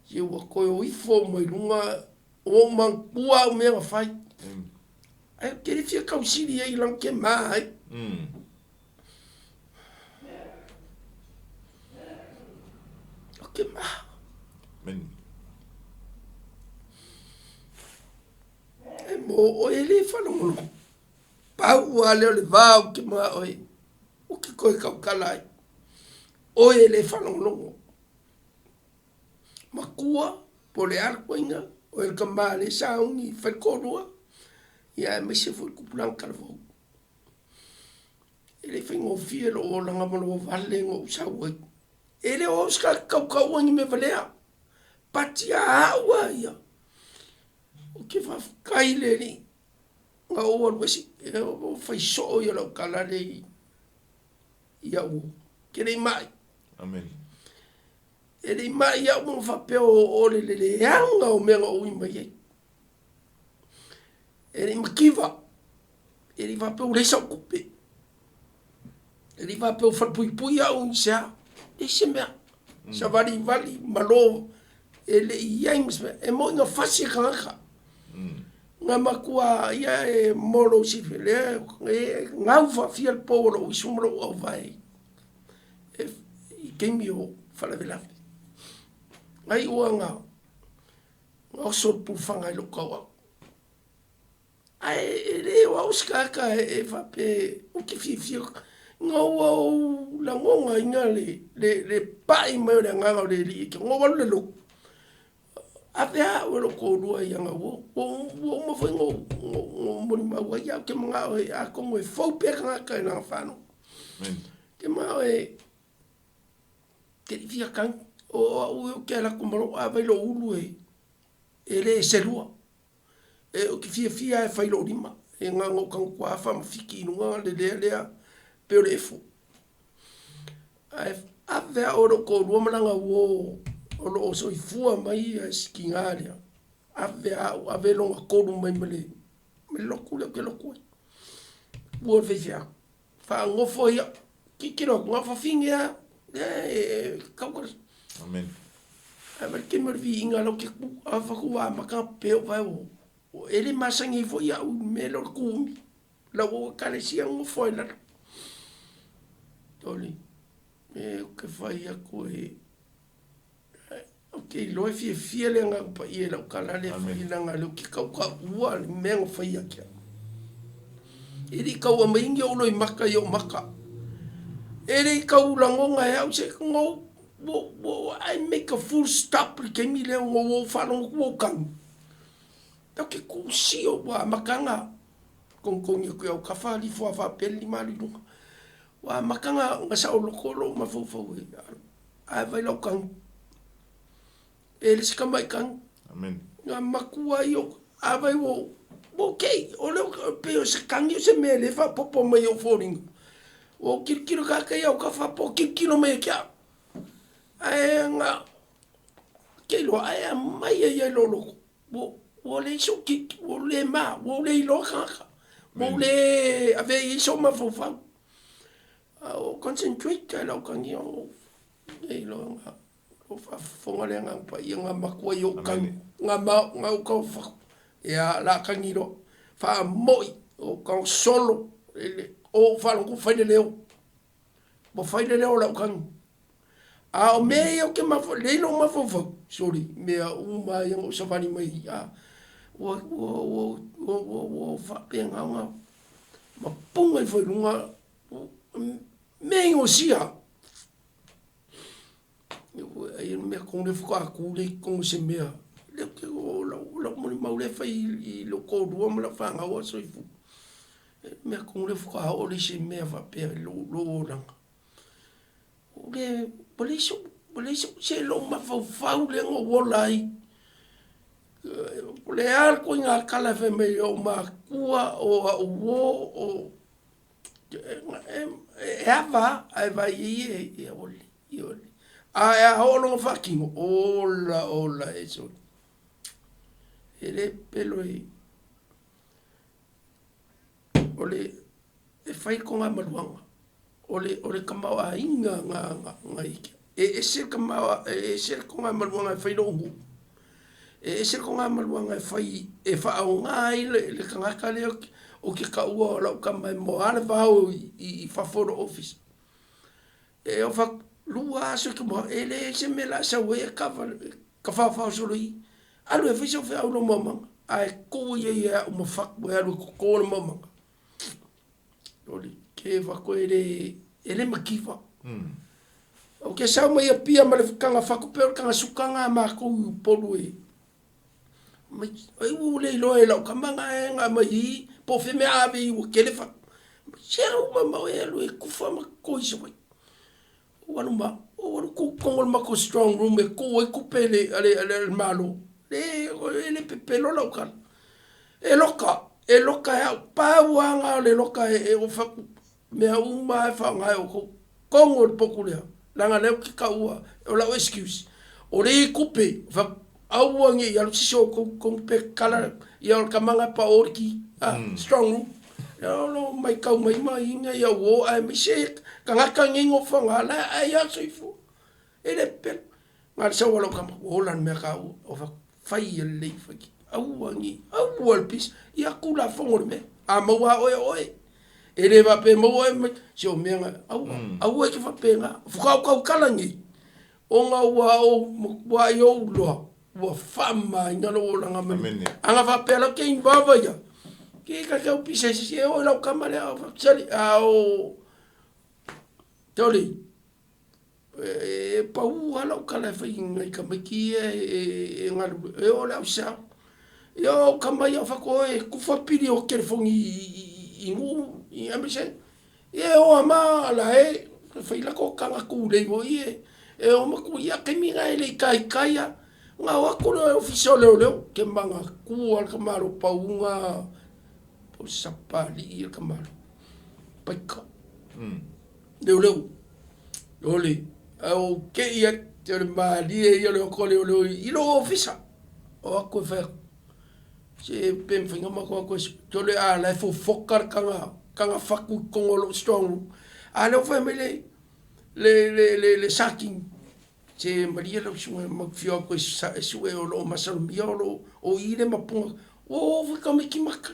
C: se ua toe o ifo uma i luga, ua ou manatua au mea na fai. Ae ou te le fia tausili ai leaga ou te mā ai. Ou te mā.
B: Amen.
C: E mō oe e le whalongolongo. Pau ua lea o le vā ou te mā oe. Ou te koe kaukala ai. Oe e le whalongolongo. Makua, po o le a le koiga, oe le tama lea sauni i faletoalua, ia aemaise foi le tupulaga talavou. E le i faigofie lou olaga ma lou vale na ou sau ai. E le o au se tagata tautaua i ni mea valea. Pati a au a ia. Ou te faafetai i le Alii na ou alu ese, e fai soo ia lau tala lea i i au ke le i mai.
B: Amen.
C: E le i mai au ma faapea o le leaga o mea na ou ui mai ai. E le i mativa, e le i faapea ua leai sau tupe, e le i faapea ua falepuipui au i se a, leai se mea. Savalivali, malo, e le i i ai ma se mea. E moni na fasi e tagata, na matua ia e mo lou silafia, lea e gau faafia le pou o lou uisu ma lou auvae i taimi o faalavelave. Na iu lava na oso le pulufaga i lou tauau. Ae e le o au se tagata e faapea ou te fiafia ina ua ou lagonaina le, le, le pai mai o le agaga o le Alii e te ona ou alu i le lotu. Ave au e lou toalua i ana uo. Ua, ua uma foi ona ou molimau ai, ae ou te manao e, atonu e fou pea tagata i lana faalogo. Ou te manao e, te le i fia tagi. O au ou te alu atu ma lou ava i lou ulu e, e le selua. E, ou te fiafia lava e fai lou lima, e na ona ou tago atu lava faamafiki i luga le lea lea pei o le efo. Ae ave au e lou toalua ma lana uo o lo o soifua mai si tiga lea, ave au, ave lona tolu mai ma le ma le lotu lea ou te lotu ai. Ua le faifeau, faanofo ai au, tilotilo atu, na o fafine lava, lea e tau
B: Amen.
C: Ae vaai le taimi o le viiga la ou te tu, a fai ua amata ona pepe ou vae ua, e le masani ai foi au i le mea lea o le tu umi. Lau au ekalesia nofo ai i lalo. Toli, e ou te fai atu e, ou te iloa e fiafia le Agaga Paia i lau tala lea e fai leaga o lea ou te tautaua le mea na fai ia te au. E le i tau aumai ni ou loimata i ou maka. E le i tau lagona e au se, no, I make a full stop i le taimi lea ona ua ou faalogo atu ua ou tagi. Ou te tusia ua amata ona togitogi atu i autafa lifo a faapea le lima alu i luga. Ua amata ona saoloto lou mafaufau e alu. Ae vaai lau tagi. E le se tamai tagi.
B: Amen.
C: Na matua ai o a vai ua ua okay. O le pei o se tagi o se mea lea e faaopoopo mai i ou foliga. Ua ou tilotilo tagata i autafa po o tilotilo mai ia te au. Ae na te iloa ae aumai ai lava i lou loto. Ua, ua leai sou titi, ua ou le ma, ua ou le iloa tagata, ua ou le avea i ai sou mafaufau. A o concentrate lava i lau tagi o le iloa o faafofoga le Agaga Paia nga matua i ou tagi, nga ma, nga ou taumafai, ia o le a tagi loa, faamoi, o tago solo, o ou faalogo ua fai le leo, ua fai le leo o lau tagi. A o mea ia ou te mafa, lea i lou mafaufau, soli, mea uma lava ia na ou savali mai ai, a, ua, ua, ua, ua, ua, ua faapena ona mapuga ifo i luga mea i Nosia. Ai le mea tonu lea faatoa tu lea i totonu o se mea, lea ou te, o lau molimau lea e fai i lou toalua ma lau fanau a o soifua. O le mea tonu lea faatoa oo lea i se mea faapea i lou olaga. Ua leai sou, ua leai sou, se lou mafaufau lea na ou ola ai. O le a le ituaiga tala e fai mai ai ou matua, o au uo, o e ava lava, ae vaai i ai e ua lelei. Ae a oo loa ina faatino, ola ola e sole. E le pepelo e, o le, e fai le toga maluaga, o le, o le tamaoaiga na i e ese le e ese le toga maluaga e fai lou nuu, e ese le toga maluaga e fai e faaaoga ai le tagata lea ou te taua o lau tama e moa le vao i fafo o lou ofisa. E ofa lua aso e moa, e leai se mea o le a sau ai e kava tafaofao solo i i. Alu e fai sau feau i lou maomaga, ae tuu ia ia au ma fatu e alu e toto le maomaga. O le keva koe e le, e le mativa. Ou te sau mai Apia ma le taga fatu pei o le taga suka lena a matou i Upolu e mai, ai ua le iloa e lau tama na e na aumai i po o fea mea a ave i ua tele fatu. Se alu mamao e alu e kufa ma toto i Savaii. Ou alu ma, ou alu tu i totonu o le matou strong room e tuu ai tupe a le Malo. Le, e le pepelo lau tala. E loka, e loka e au, pau lava na o le loka e ou fai atu, mea uma lava e faaaoga e outou, totonu o le potu lea, leaga o lea ou te taua, o lau excuse, o lea e i ai tupe, ou fai atu, aua ne i alu se isi o outou i totonu pe tatala, ia o le tama lena e pao le ki, strong room. O lo o matau mai ma ina ia uo aemaise tagata nei nofoaga la e ai lava soifua. E le pepelo. Na o le sau a lau tama, ua ola le mea taua. Ou fai atu, fai ia lelei, fai aua ne i, aua le pisa. Ia Tulafono le mea. A maua lava oe, o oe. E le faapea e maua oe ma, se o mea na, aua, aua e te faapena. Faatoa ou tautala nei, ona ua ou matuai ou iloa ua faamamaina lou olaga ma le aga faapea la ou te involve ia ke ka te pisa i se isi e oo i lau tama lea o sali a o toli e pau lava lau tala e fai i nai tamaiti ia e galulue e oo i le ausao ia o tama ia o fai atu oe kufa pili o telefoni i nuu i aemaise Ia e o a ma la e fai lako taga tulei foi e e o ma tu ia taimi na e le i taitai a na o atu le ofisa o leoleo ke manatua le tamalo pauga po o Sapalii le tamalo paika leoleo ole ae ua ou tei atu o le malie ia o le o atu a leoleo i lou ofisa o atu e fai atu Se pe mafai ona matou o atu e o le a la e fofoka le taga taga fatu i totonu o lou strong room. A lea ua fai mai le le le le, le Saki se malie lau susuga matou te fia o atu e sue o lo o masalomia o lo o i le mapuga. Ua o foi tamaiti maka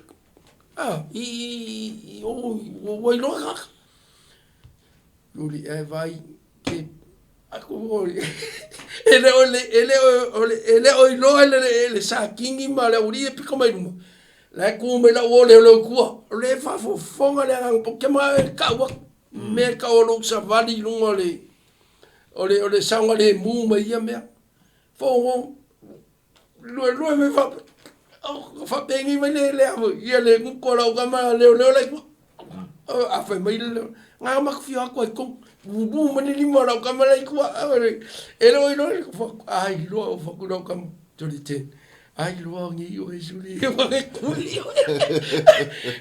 C: a i i i o ua iloa tagata. Luli ae vaai ke e le o le e le o le e le o iloa e le Sakini ma le aualii e pito mai luma la e tu mai lau uo leoleo i tua o lea e faafofoga le agaga ou te manao e tau atu mea e tau o lou savali i luga o le o le o le saogalemu ma ia mea fogo luelue mai faapenei mai le le ia le gutu o lau tama leoleo la i tua. A fai mai le na matou fia o atu ai i totonu, lulu mai le lima o lau tama la i tua. E le o iloa a iloa o fai atu lau tama, Toli te, a iloa nei oe suli, e kuli oe.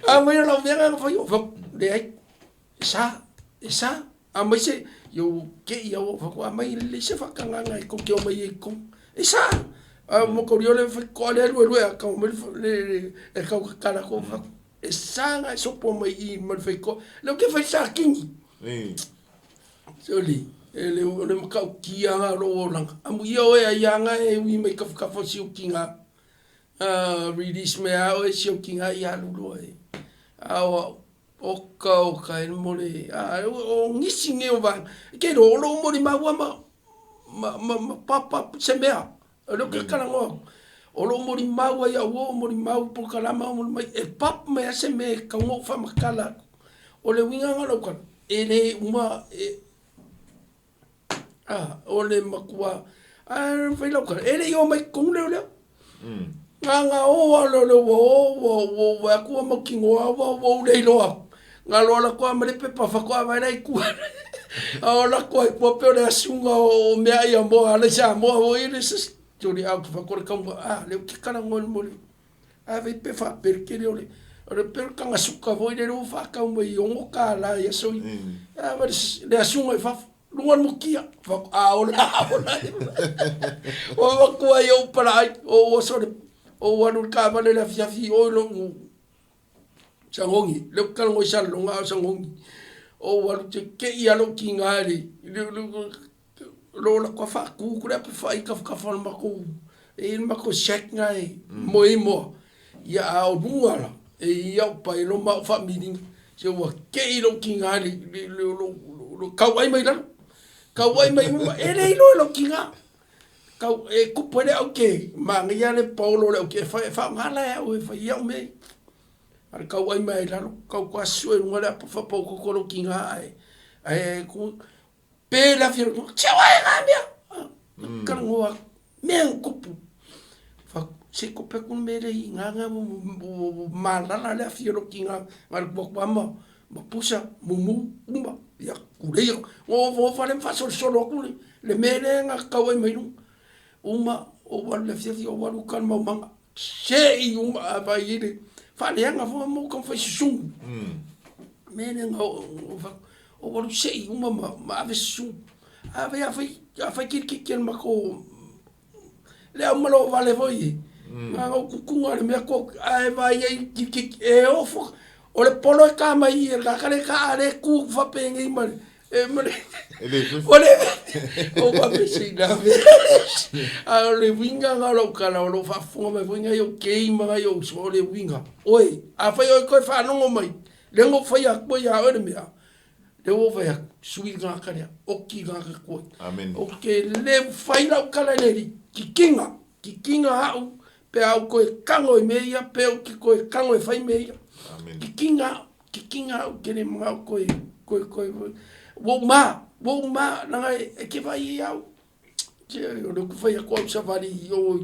C: A mai o lau mea na fai, o fai atu, leai, e sa, e sa. Aumai se, ia ua tei lava ua fai atu, aumai lelei se faatagaga e tou te omai ai i totonu. E sa! A o motoria lea fai toa lea luelue a tau mai le e tau tatala atu fai atu, e sa ona e sopo mai i i ma le faitoa. Lea ou te fai sakini. Soli, e le o le matautia lena o lou olaga. Amuia oe ai lava na e ui mai tafatafa o si ou tina. Release mai lava oe e si ou tina ia alu loa e. A o au, Oka oka e mo le, a o nisi nei o vaega, e te iloa o lou molimau lava ma, ma, ma, ma papa se mea. O lea ou te talanoa atu, o lou molimau ai au o molimau polokalama o molimau e pap mai lava se mea e tatau ona ou faamatala atu. O le uiga lena o lau tala, e le uma e, a, o le matua, ae fai lau tala, e le i oo mai i totonu leoleo. Na ona o lava o leoleo ua o ua ua ou vaai atu ua mautinoa ua ua ou le iloa atu. Na alu alu atu lava ma le pepa faatoa vaai la i tua. A o alu atu lava i tua pei o le asuga o meaai a moa a le Samoa foi le tuli out fai atu le tauga a lea ou te talanoa i le moli. A fai pe faapele tele o le o le pei o le taga suka foi lele ua faatau mai i $6 i aso ia. A vaai le asuga i fafo. Luga o le mutia, a ola a ola. Ua avatu ai ou palaai, ou oso le, ou alu i le taavale i le afiafi i o i lou Sagogi, lea ou te talanoa i Salelologa a o Sagogi. Ou alu te te i lava lou tiga i le, lo latou faatu atu le apefai i tafatafa o le matou, e i ai le matou shack lena e moe ai moa. Ia a o luga la, e i ai au paelo ma au faamiliga. Se ua te i lou tiga i le, lou tauai mai lalo, tauai mai uma, e le iloa e lou tiga. Tau, e tupu ai le aute, manaia le paolo o le aute e faaaoga la e au e fai ai au mea ia. A o le tauai mai i lalo, tau asu ai i luga le apa faapaototo o lou tiga ae, ae pe le afi o le se oe na mea. Talanoa atu, mea na tupu. Se kope atu le mea lea i ina na ua malala le afi o lou tiga na alu atu lava ma pusa, mumu, uma, ia tulei atu. Ona ofaofa lea ma faasolosolo atu le mea lea na tau ai mai luga. Uma, ou alu i le afiafi, ou alu i uta i le maumaga. Se i uma a vaai i le faaleaga foi mo taumafai susunu. Mea lea na ou fai atu, ou alu se i uma ma ave susunu. A fai a fai a fai kilikiki e le matou le aumalaovale foi e, na ona ou tutuga o le mea ko ae vaai ai kilikiki e ofo. O le polo e ta mai i le tagata lea e ta a o lea e tu faapenei ma le E ma le
B: E le fefe.
C: Ua le O vave sina A o le uiga lena o lau tala o lo o faafofoga mai foi nai ou kei ma nai ou uso, o le uiga, oe, afai oe toe faalogo mai, lea na ou faia atu ai ia oe le mea, lea ua ou fai atu, sui le tagata lea, oti le tagata tuai.
B: Amene.
C: Ou te le fai lau tala i le alii, kikiga, kikiga au pe a ou toe tago i mea ia, pe ou te toe tago e fai mea ia.
B: Amene.
C: Kikiga au. Kikiga au ke le manao koe koe koe ua ou ma ua ou ma leaga e ke vaai i au se o le fai atu au savali i o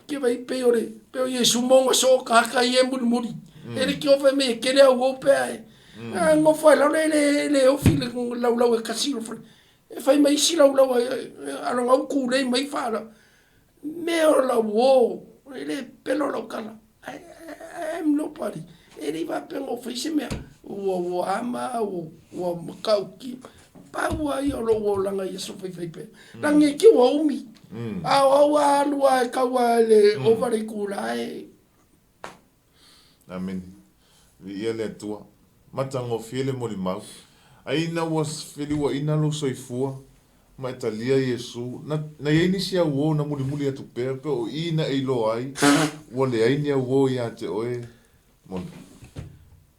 C: ke vai pei o le pei o Iesu maunga soo tagata ia e mulimuli e le ke ofa mai e kele au ou pea e a nofo ai lalo e le le ofi le laulau e kasi lo e fai mai isi laulau a lo ngau kulei mai faala mea o lau uo e le pelo lau tala I, I am nobody e le i faapea na ou fai se mea ua ua ama ua ua matautia pau lava ia o lou olaga i aso faifaipea lagi e te ua umi a o au a alu lava e tau lava i le ova le itula e
B: Amene. Viia le Atua. Matagofie le molimau. Ai ina ua feliuaina lou soifua ma e talia Iesu, na, na i ai nisi auō na mulimuli atu pea, pe o i na e iloa ai ua leai ni auō iā te oe, Mona.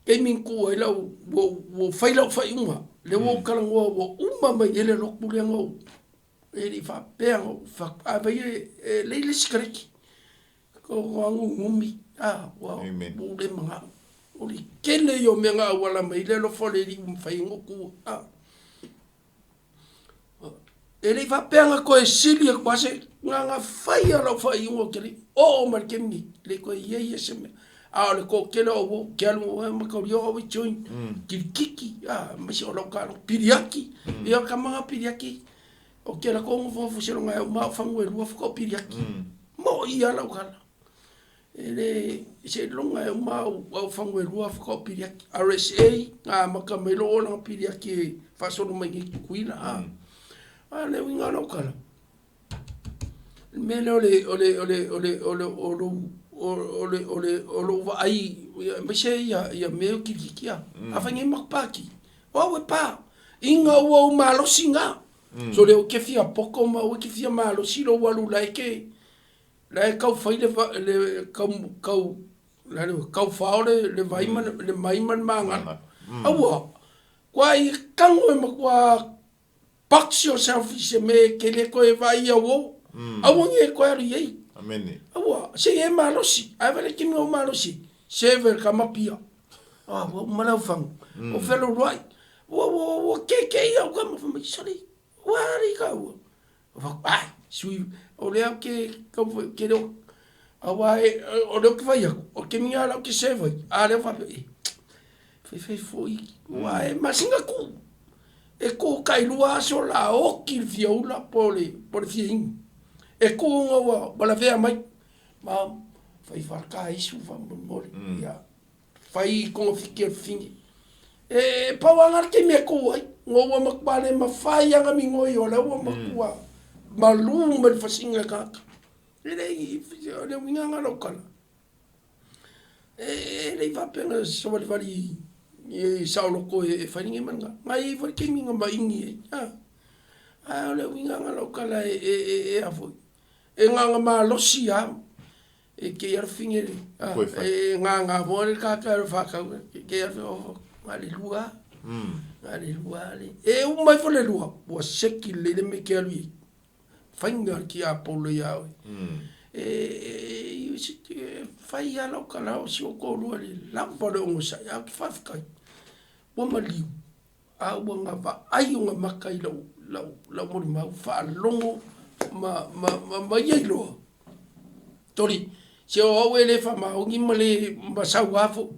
C: Taimi na tuu ai lau, ua, ua fai lau faaiuga, lea ua ou talanoa ua uma mai ai le lotu lea na ou, e le i faapea na ou fai atu, a fai e, e leai le sikareti. Ko agugumi, a, ua, ua ou le manao. O le tele ia o mea na auala mai ai le alofa o le Alii ua mafai ai ona ou tuua, a. E le i faapea na toe sili atu lava se, na ona fai lava o lau faaiuga ou te le i oo mai i le taimi nei, le toe i ai se mea. A o le toatele o au ou te alu e mataulia o au e join, kilikiki, a, aemaise o lau taaloga, piliaki, ia o tama na piliaki, ou te alu atu ou nofonofo seiloga e uma au fagu e lua faatoa ou piliaki. Moʻi lava lau tala. E le seiloga e uma au, au fagu e lua faatoa ou piliaki. RSA, na amata mai lou olaga piliaki e faasolo mai nei i Tutuila, a. A o le uiga o lau tala, le mea lea o le, o le, o le, o le, o le, o lou, o le, o le, o lou vaai, aemaise ia, ia mea ia o kilikiki a. Afai nei matou pati, o au e pa, ina ua ou malosi na. So lea ou te fia poto ma aua e te fia malosi lou alu la e te, La e tau fai le le tau tau la le tau fao le le vai ma le mai ma le magala. Aua, kua i kago e matua Box yourself i se mea e te le toe vaai i au o. Aua ne i toe alu i ai.
B: Amene.
C: Aua, se i e malosi, ae vaai le taimi ua malosi, serve e le tama pia. Ah, ua uma lau fagu, ua feluluai. Ua, ua, ua kēkē au tama, fai mai, sole, ua ali ka ua. Ua fai atu, ai, sui, o lea ou te taumafai, ou te le o, aua e, o lea ou te fai atu, o le taimi lena o la ou te serve ai, a o lea ua faapea, e, faifai foi, aua e masina tuu. E tu tailua aso la oti le fia ula po o le po o le fia inu. E tu ona ua ua lavea mai ma fai faakaisu faamolemole ia fai togafiti a le fafine. E pau lava lena le taimi e tu ai ona ua matua le mafai lava ona migoi o la ua matua malu mai le fasiga e tagata. E leai o le uiga lena o lau tala. E le i faapea na savalivali i saoloto e fai lenei ma lena. Na i ai foi le taimi na maini ai, a o le uiga lena o lau tala e a foi, e na ona malosi lava e te i lava le fafine e gaga foi le tagata e alu e faatau, e te i lava le na o le lua lava, na o le lua lava. E uma ifo le lua, ua seki lelei le mea e te alu i ai. Faiga le tiapolo ia oe. E fai lava lau tala o si ou toalua i le lava o le onosai, ae ou te faafetai, ua maliu, a ua na vaai ona maka i lau, lau, lau molimau faalogo ma, ma, ma, ma ia iloa. Toli, se o au e le faamaoni ma le ma sauā foi,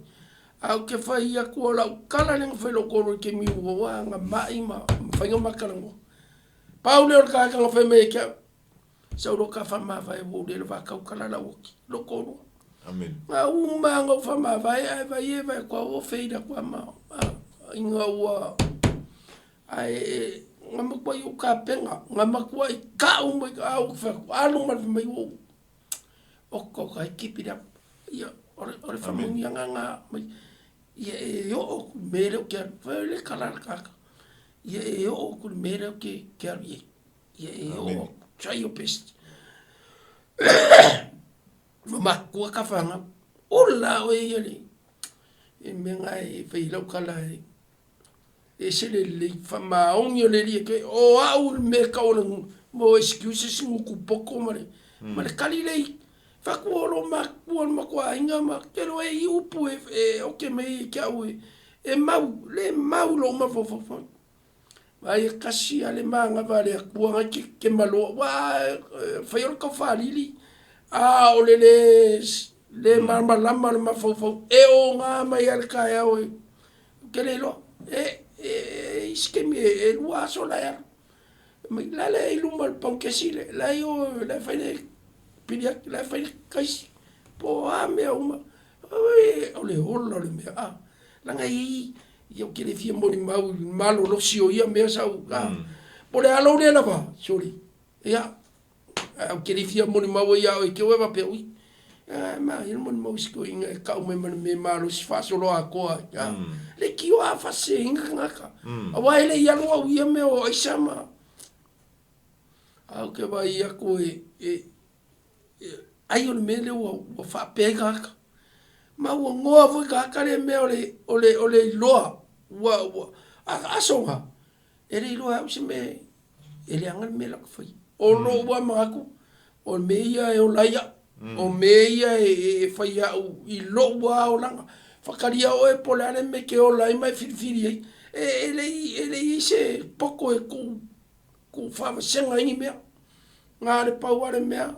C: ae ou te fai atu o lau tala lea na fai i lou toalua i le taimi ua na mai ma mafai ona ma talanoa. Pau lea o le tagata na fai mai ia te au, sau loa ta faamavae ua ou le iloa faatautala lau oti, lou toalua.
B: Amen.
C: Na uma lava ona ou faamavae ae vai e vaai atu lava ua fail atu lava ma ina ua ae na matuai ou tapena, na matuai tau mai a ou fai atu, alu ma le fai mai ua ou oka oka ai keep it up. Ia, o le faamanuiaga lena mai. Ia e oo atu i le mea lea ou te alu, fai o le tala a le tagata. Ia e oo atu i le mea lea ou te alu i ai. Ia e oo atu. Try your best. Ua matutua ka fanau. Ola oe ia le e mea na e fai lau tala e ese le lelei faamaoni o le Alii e toe o au le mea tau o le mo excuses gutu poto ma le ma le kali lei fatu o lo matua le matua aiga ma te loa e i upu e e oke mai ia te au e e mau le mau lou mafaufau Vaai e kasi a le manava a le Atua ngai ke ke maloa ua fai o le taufalili a o le le le malamalama o le mafaufau e oga mai lava le taeao e ou te le iloa e e i isi taimi e lua aso la e alu mai la le i luma o le paukesi le la e i o la e fai le piliati la e fai le taisi po o a mea uma o le ola o le mea a leaga e i ai Ia ou te le fia molimau i le malolosi o ia mea sa ou Po o le a lou le lava, sole. Ia, ae ou te le fia molimau ai ia oe te oe faapea, ui, e manaia le molimau i si toeaina e tau mai ma le mea malosi faasoloatoa ai. A, leitioa a faaseseina tagata. Aua e le i alu au i ia mea o aisa ma... Ae ou te vaai atu e, e, ai o le mea lea ua, ua faapea ai tagata. Ma ua goa foi tagata lea mea o le, o le, o le iloa, ua, ua, a, aso na, e le iloa e au se mea e leaga le mea la ou te faia. O lou lava manatu, o mea ia e ola ai au, o mea ia e, e fai au i lou lava olaga. Faatalia oe po o le a le mea e te ola ai ma e filifili ai, e, e le i, e le i i ai se poto e tuu tuu faavasega ai ni mea. Na o le pau lava le mea,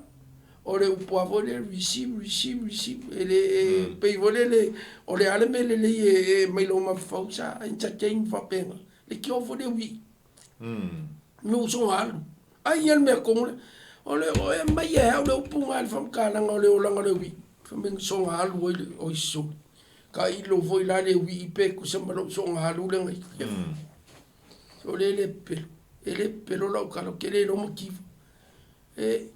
C: o le upu lava foi lea, receive, receive, receive, e le, e pei foi lele, o le a le mea lelei e aumai i lou mafaufau, sa entertain faapena, leitioa foi le uii, me usoga alu. Ai ia le mea tonu lea, o le e aumai e au le upu lena i le faamatalaga o le olaga o le uii, fai mai na soga alu ai le, oi sole, tailo foi la le uii pe tusa ma lou soga alu lea na i ai. O le le pepelo, e le pepelo lau tala, ou te le iloa mativa. E,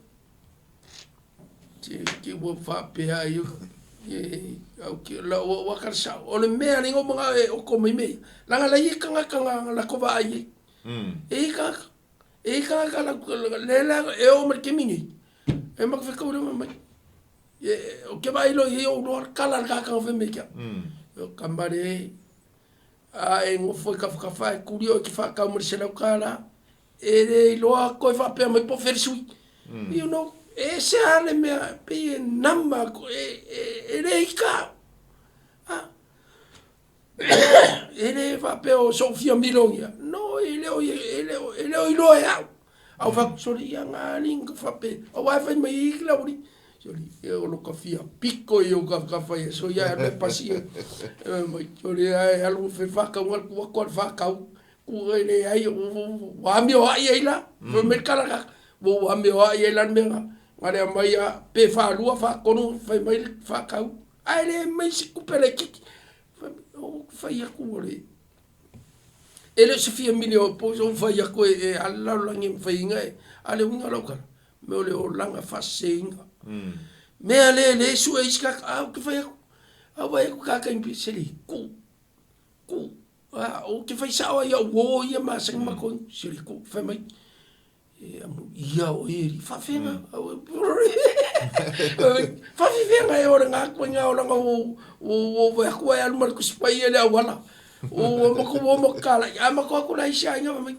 C: te, te ua faapea ai, e, au ke, lau au a kala sao. O le mea le ngoma e oko mai mea ia, leaga la e i ai tagata na latou vaai ai. E i ai tagata, e i ai tagata la, lea la e oo mai i le taimi nei, e matou fetau lea fai mai, e, ou te vaai loa i ai ou iloa le tala a le tagata na fai mai ia te au. O tama le, A e nofo i tafatafa ae tuli oe e te faatau ma le $100, E le iloa koe faapea mai po o fea le sui. You know, e ese lava le mea, pei e nama, e le ika. A, e le faapea o sou fia milogia. No, e le o, e le o, e le o iloa e au. A o fai, sole ia nga alii ka faapea, aua e fai mai ai le aualii. Sole, ia o lo ka fia piko ia o ka ka fai aso ia e pasi ia. E mai, sole ia e alu fe whakau, alu ku aku al whakau. Ku e le ai, ua amio ai ai la. Fai mai le kalaka, ua amio ai ai la le mea nga. Nga lea mai a, pe whaalua, whaakonu, fai mai le whakau. Ae le mai se kupe le kiki. Fai mai, o fai aku o le. E le o se fia mili o po o fai aku e ala lalolagi e mafaiina e a le uiga lau tala, mea o le olaga faaseseina. Mea le le sue isi kaka, a ou te fai aku, a ou vaai atu kaka i se le ku, ku, a ou te fai sao ai au uo ia masani matou, se le ku, fai mai, e amuia oe e alii, faafefea faafefea e o le ga ituaiga olaga ua ou vaai atu ai alu ma le Tusi Paia i le auala. Ua matou o ma talai, ae matou o atu la i isi aiga fai mai,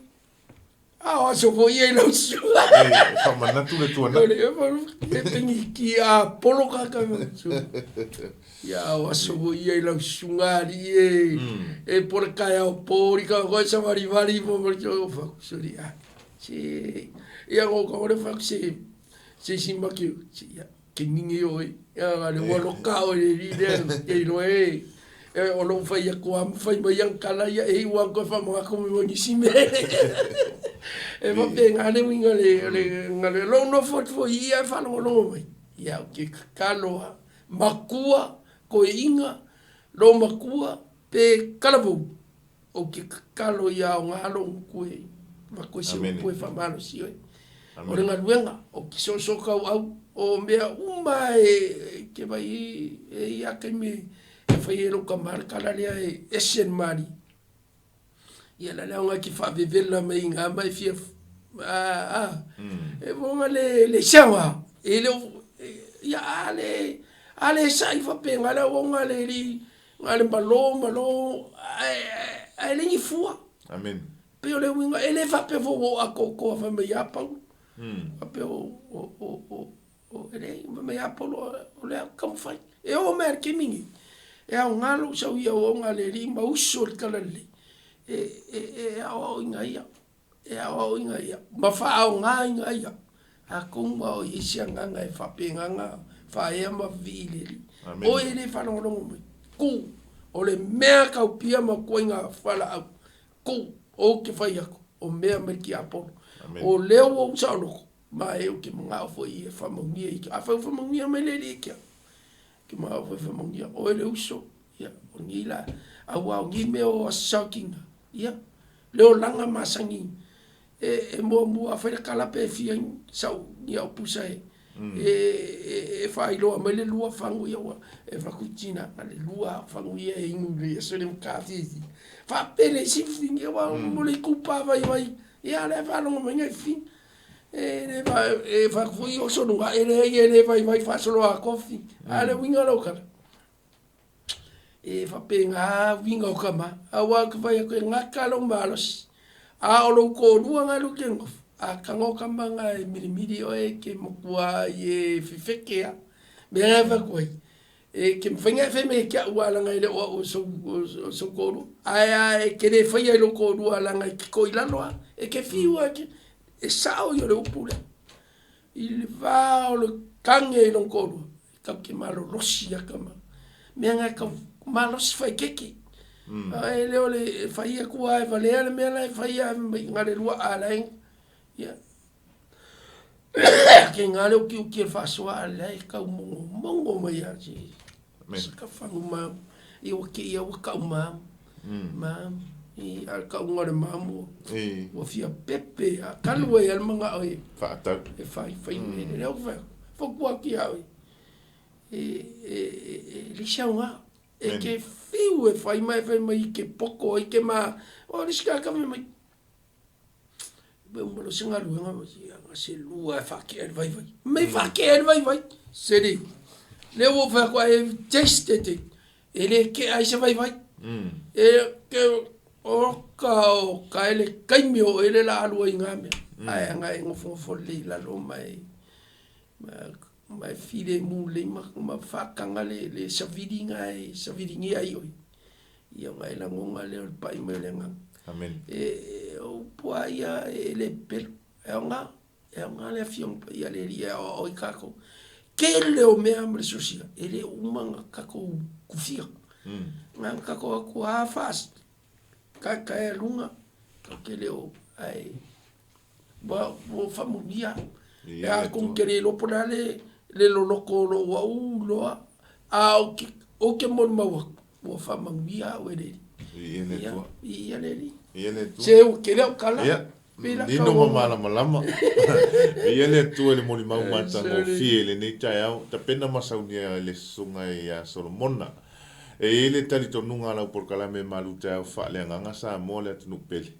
C: a o aso foi ia i lau susuga.
B: E faamanatu le tuanai.
C: E pegiki a polo kaka. Ia o aso foi ia i lau susuga alii e, e po le taeao poli ka koe savalivali po ma le o fai atu sole a. Se ia ngo ka ore fai atu se se isi maki se ia ke ngingi oe ia le ua loka oe le alii lea ke iloa e e o lou fai atu lava ma fai mai ana tala ia e iu lava koe faamanatu mai ma nisi mea. E faapena le uiga o le le lou nofo atu foi i i ae faalogologo mai. Ia ou te tatalo lava, matua, toeaiina, loomatua pe talavou, ou te tatalo ia aoga lou gutu e avatu ai se upu e faamalosi oe. O le galuega, ou te soosoo tauau, o mea uma e te vaai e i ai lava taimi e fai ai e lou tama le tala lea e ese le malie. Ia la le aoga e te faavevela mai i ina ma e fia a e fofoga le le seaga e le o ia a le a le sa'i faapena le auauna le alii na le malo malo ae le ni fua.
B: Amen.
C: Pei o le uiga e le faapea foi ua ou atoatoa fai mai ia Paulo. Faapea o e leai fai mai ia Paulo o lea ou te taumafai. E oo mai lava i le taimi lenei, e aoga lou sau i auauna a le Alii ma uso i le talalelei e aoaoina ia, e aoaoina ia ma faaaogaina ia. Atonu a o i ai se agaga e faapena ona faaea ma vivii i le Alii. Oe e le faalogologo mai, tu, o le mea taupia ma ituaiga fualaau, tu, ou te fai atu, o mea mai le tiapolo. O lea ua ou saoloto, ma e ou te manao foi e faamanuia i, afai ua faamanuia mai le Alii ia te au, ou te manao foi e faamanuia oe le uso, ia, o nei la, aua o nei mea o Aso Saotina, ia, le olaga masani e muamua afai le tala pe fia sau ni au pusa e e faailoa mai le lua fagu ia ua e fai atu i tina na le lua fagu ia e inu i le aso le kafi faapele isi fini aua mo le itupa vaivai ia lea faalogo mai nai fini e le e fai atu foi oso luga e leai e le vaivai faasoloatoa fini a o le uiga o lau tala E faapena uiga o tama, aua ou te fai atu e gata lou malosi, a o lou toalua na lou te nofo, a tago tama na e milimili oe e te matua ai e fefete lava. O le mea lena e fai atu ai, e te mafai ona e fai mai ia te au aua leaga e le o au o sou toalua, ae a e te le faia i lou toalua leaga e te toilalo lava, e te fiu lava e sao ia o le upu lea. I le va o le tagi i lona toalua, e tatou te malolosi ia tama. Mea na e tau malosi faaeteete. Ae le o le fai atu lava e valea le mea la e fai ae fai mai na o le lua a la e ia tiga le utiuti o le faasoa a o la e tau mogomogo mai lava se saka fagu mamu. Ia ua te i lava ua tau mamu, mamu, a o le tauga o le mamu ua fia pepe lava, talu ai lava le manao e
B: faatau
C: e faifai mea. Lea ou te fai atu, fautua atu ia oe, e leai se aoga. E te fiu e fai ma e fai mai e te poto ai te ma, o le isi tagata fai mai, Ua uma loa se galuega ma ia se lua e faatea i le vaivai. Mei faatea i le vaivai. Seli, lea ua ou fai atu I have tasted it. E le tea ai se vaivai. E, ke, Oka oka e le taimi o oe le la alu ai i na mea. Ae aga e nofonofo lelei i lalo ma e ma e filemu lelei ma faataga le savili na e saviligia ai oe. Ia ona e lagona lea o le pai mai o le agaga.
B: Amen.
C: E o upu lava ia e le pepelo. E aoga, e aoga le Afioga Paia a le Alii e aoao ai tatou. Tele o mea ma le siosiga, e le o uma ona tatou kufia. Na ona tatou o atu lava faas, taetae luga, tatou te le o, ae ua ua faamanuia. Atonu ou te le iloa po o le a le loloto o lou au iloa, a ou te molimau atu, ua faamanuia au e le Alii.
B: Ia,
C: viia le Alii. Se ua tele au tala.
B: Ia, manino ma malamalama. Viia le Atua i le molimau matagofie i lenei taeao, tapena ma saunia e le Susuga ia Solomona. E i ai le talitonuga a lau polokalame malu taeao faaleagaga Samoa le atunuu pele.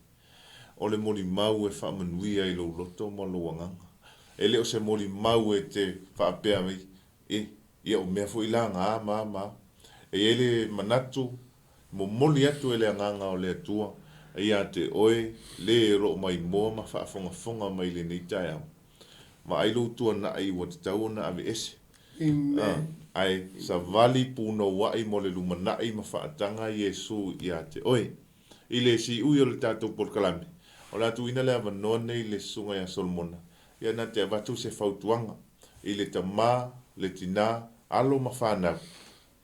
B: O le molimau e faamanuia i lou loto ma lou agaga. E le o se molimau e te faapea mai, E, ia o mea foi la na a ma a ma a. E i ai le manatu, momoli atu e le Agaga o le Atua ia te oe le o lo o maimoa ma faafogafoga mai i lenei taeao. Vaai lou tuanai ua tatau ona aveese.
C: Amen.
B: Ae savali punouai mo le lumanai ma faataga Iesu ia te oe. I le siui o le tatou polokalame, o le a tuuina le avanoa nei i le Susuga ia Solomona, ia na te avatu se fautuaga i le tama, le tina, alo ma fanau,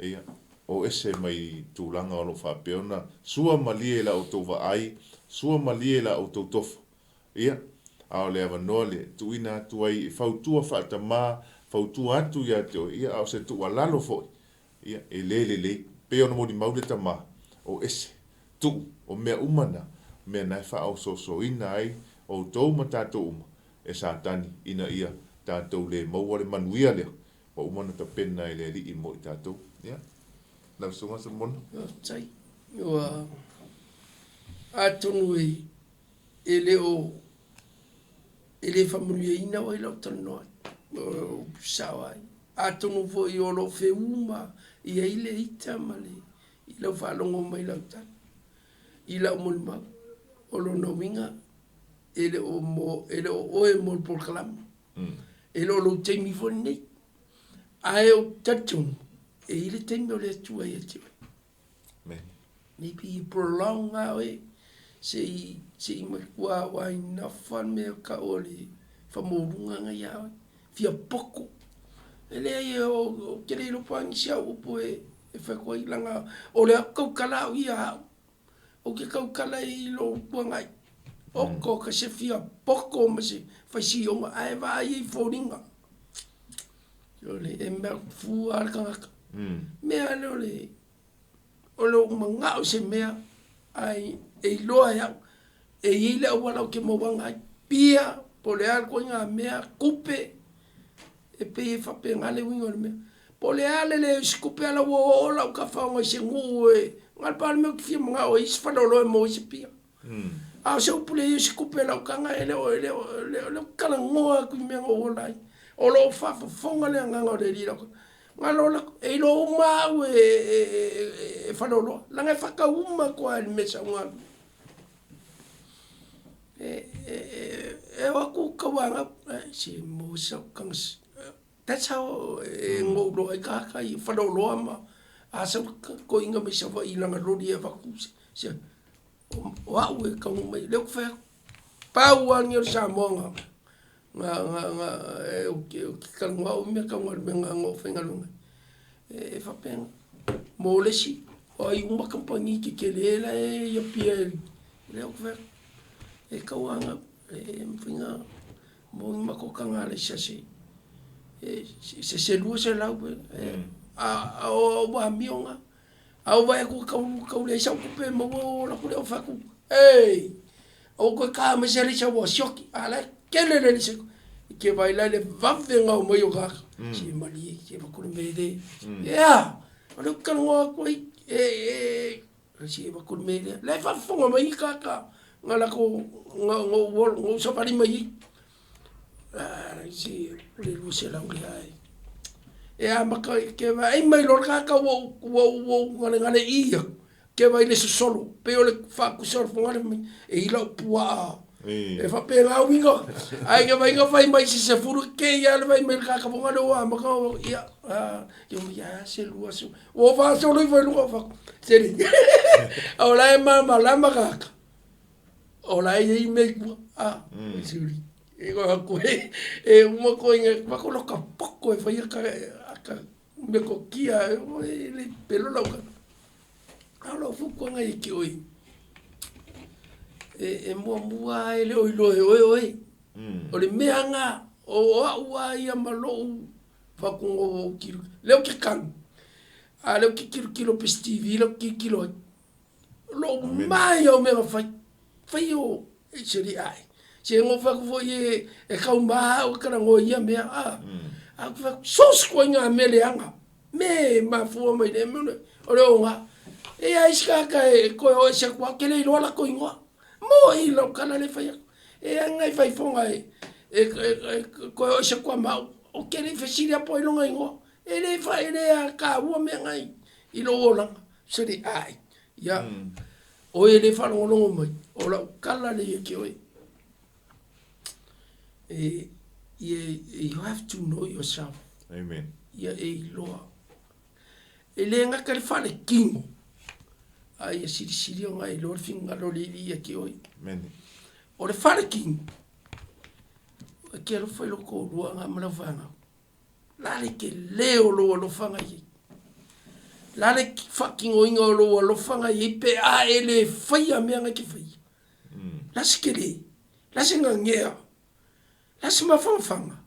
B: ia, o ese mai tulaga o lo o faapea ona sua malie i la outou vaai, sua malie i la outou tofu. Ia, a o le avanoa le tuuina atu ai e fautua faatamā, fautua atu ia te oe, ia, a o se tuualalo foi, ia, e le lelei. Pei ona molimau le tama, o ese, tuu, o mea uma na, mea na e faaosoosoina ai outou ma tatou uma e Satani, ina ia tatou le maua le manuia lea ua uma ona tapena e le Alii mo i tatou. Ia, lau Susuga Solomona.
C: Faafetai. Ua atonu e le o e le faamanuiaina oe i lau talanoa atu, o upu sao lava ia. Atonu foi o lo o feū ma i ai le ita ma le i lau faalogo mai i lau tala, i lau molimau. O lona uiga, e le o mo, e le o oe mo le polokalame. E le o lou taimi foi lenei. Ae ou te talitonu, e i ai le taimi o le Atua ia te oe. Maybe he prolong lava oe se i se i matua uainafa le mea tau o le faamaualuga na ia oe. Fia poto. E leai ou te le iloa po o a nisi au upu e fai atu ai leaga o lea ou te tautala au ia au. Ou te tautala i lou tuanai. Oka oka se fia poto ma se faisioga ae vaai ai i foliga. O le e mea fua lava le tagata. Mea lea o le O lou manao i se mea ae e iloa e au e i ai le auala ou te mauaga ai. Pia po o le a le ituaiga mea, tupe, e pei e faapena le uiga o le mea. Po o le a le leai o se tupe a la ua oo lau tafaoga i se nuu e na o le pau lava le mea ou te fia manao ai se faleoloa e maua ai se pia. A o se upu leai o se tupe i lau taga e le o e le o e le o talanoa atu i mea na ou ola ai. O lo o faafofoga le agaga o le Alii i lau taga. Galo la, e iloa uma au e faleoloa, leaga e faatau uma atu lava i le mea sa ou galulue. E o atu tauanau, se maua sau taga, that's how e ou iloa ai tagata i faleoloa ma a sau le toeaina mai Savaii i lana loli e avatu se, o au e taunuu mai ai. O lea ou te fai atu, pau lava lenei o le Samoa na ou te talanoa au i mea tau galuega na ou faigaluega ai. E faapena. Mo le isi, o ai uma kamupani tetele la e i Apia, lea ou te fai atu, e tauanau, e mafai ona maua ni matou taga alaisa se 200, a o amio na. A ou vaai atu ua tau leai sau tupe e maua ou alu atu lea ou fai atu, Ei, aua toe ta mai se alaisa ua sioki, a o la e tele le alaisa. E te vaai la i le vave ona omai o tagata, se malie, se avatu le mea lea. E a? O lea ou te talanoa atu ai, se avatu le mea lea. O la e faafofoga mai tagata na latou, na ou savali mai ai. Se o le 200 lea e amata e te vaai mai loa le tagata ua ou galegale i atu. Ke vaai i le sosolo, pei o le faakusa o le fogale fai mai, e i lau puaa. E faapena uiga, ae ke vaai na fai mai se sefulu, ke ia le fai mai le kaka fogale ua amata ona, ia, ia mai, a se 20, ua faasolo ifo i luga o fatu. Seli, o la e malamalama tagata, o la e i ai mea i tua, a, suli. E atu e uma koe, vaku loka poko e fai aka, aka metokia e le pelo lau kala. A o lau fuafuaga ia te oe, e muamua lava e le o iloa e oe oe. O le mea lena, o au lava ia ma lou fatuga ua ou tilotilo, lea ou te tanu, a o lea ou te tilotilo pei se TV la ou te tilotilo ai. O lou ma ia o mea na fai, fai o se ae. Se no fai atu foi e taumaha au e talanoa i ia mea, a. Ae ou te fai atu, so o se ituaiga mea leaga, mea e mafua mai lea mea o le oga. E i ai isi tagata e toe o ese atu lava, ou te le iloa latou igoa. Moi lau tala lea e fai atu. E i ai nai faifoga e toe o ese atu lava ma au, ou te le i fesili lava po o ai lona igoa. E le e le taua mea na i lou olaga. Sole ae, ia, oe le faalogologo mai, o lau tala lea ia te oe. E, you have to know yourself.
B: Amen.
C: Ia e iloa. E le gata i le faaletino, a ia silisili ona e iloa le finagalo o le Alii ia te oe.
B: Amen.
C: O le faaletino, e te alofa i lou toalua ma lau fanau. La le tele o lou alofaga i ai. La le faatinoina o lou alofaga i ai pe a e le faia mea na e te faia. La se tele, la se nanea, la se mafanafana.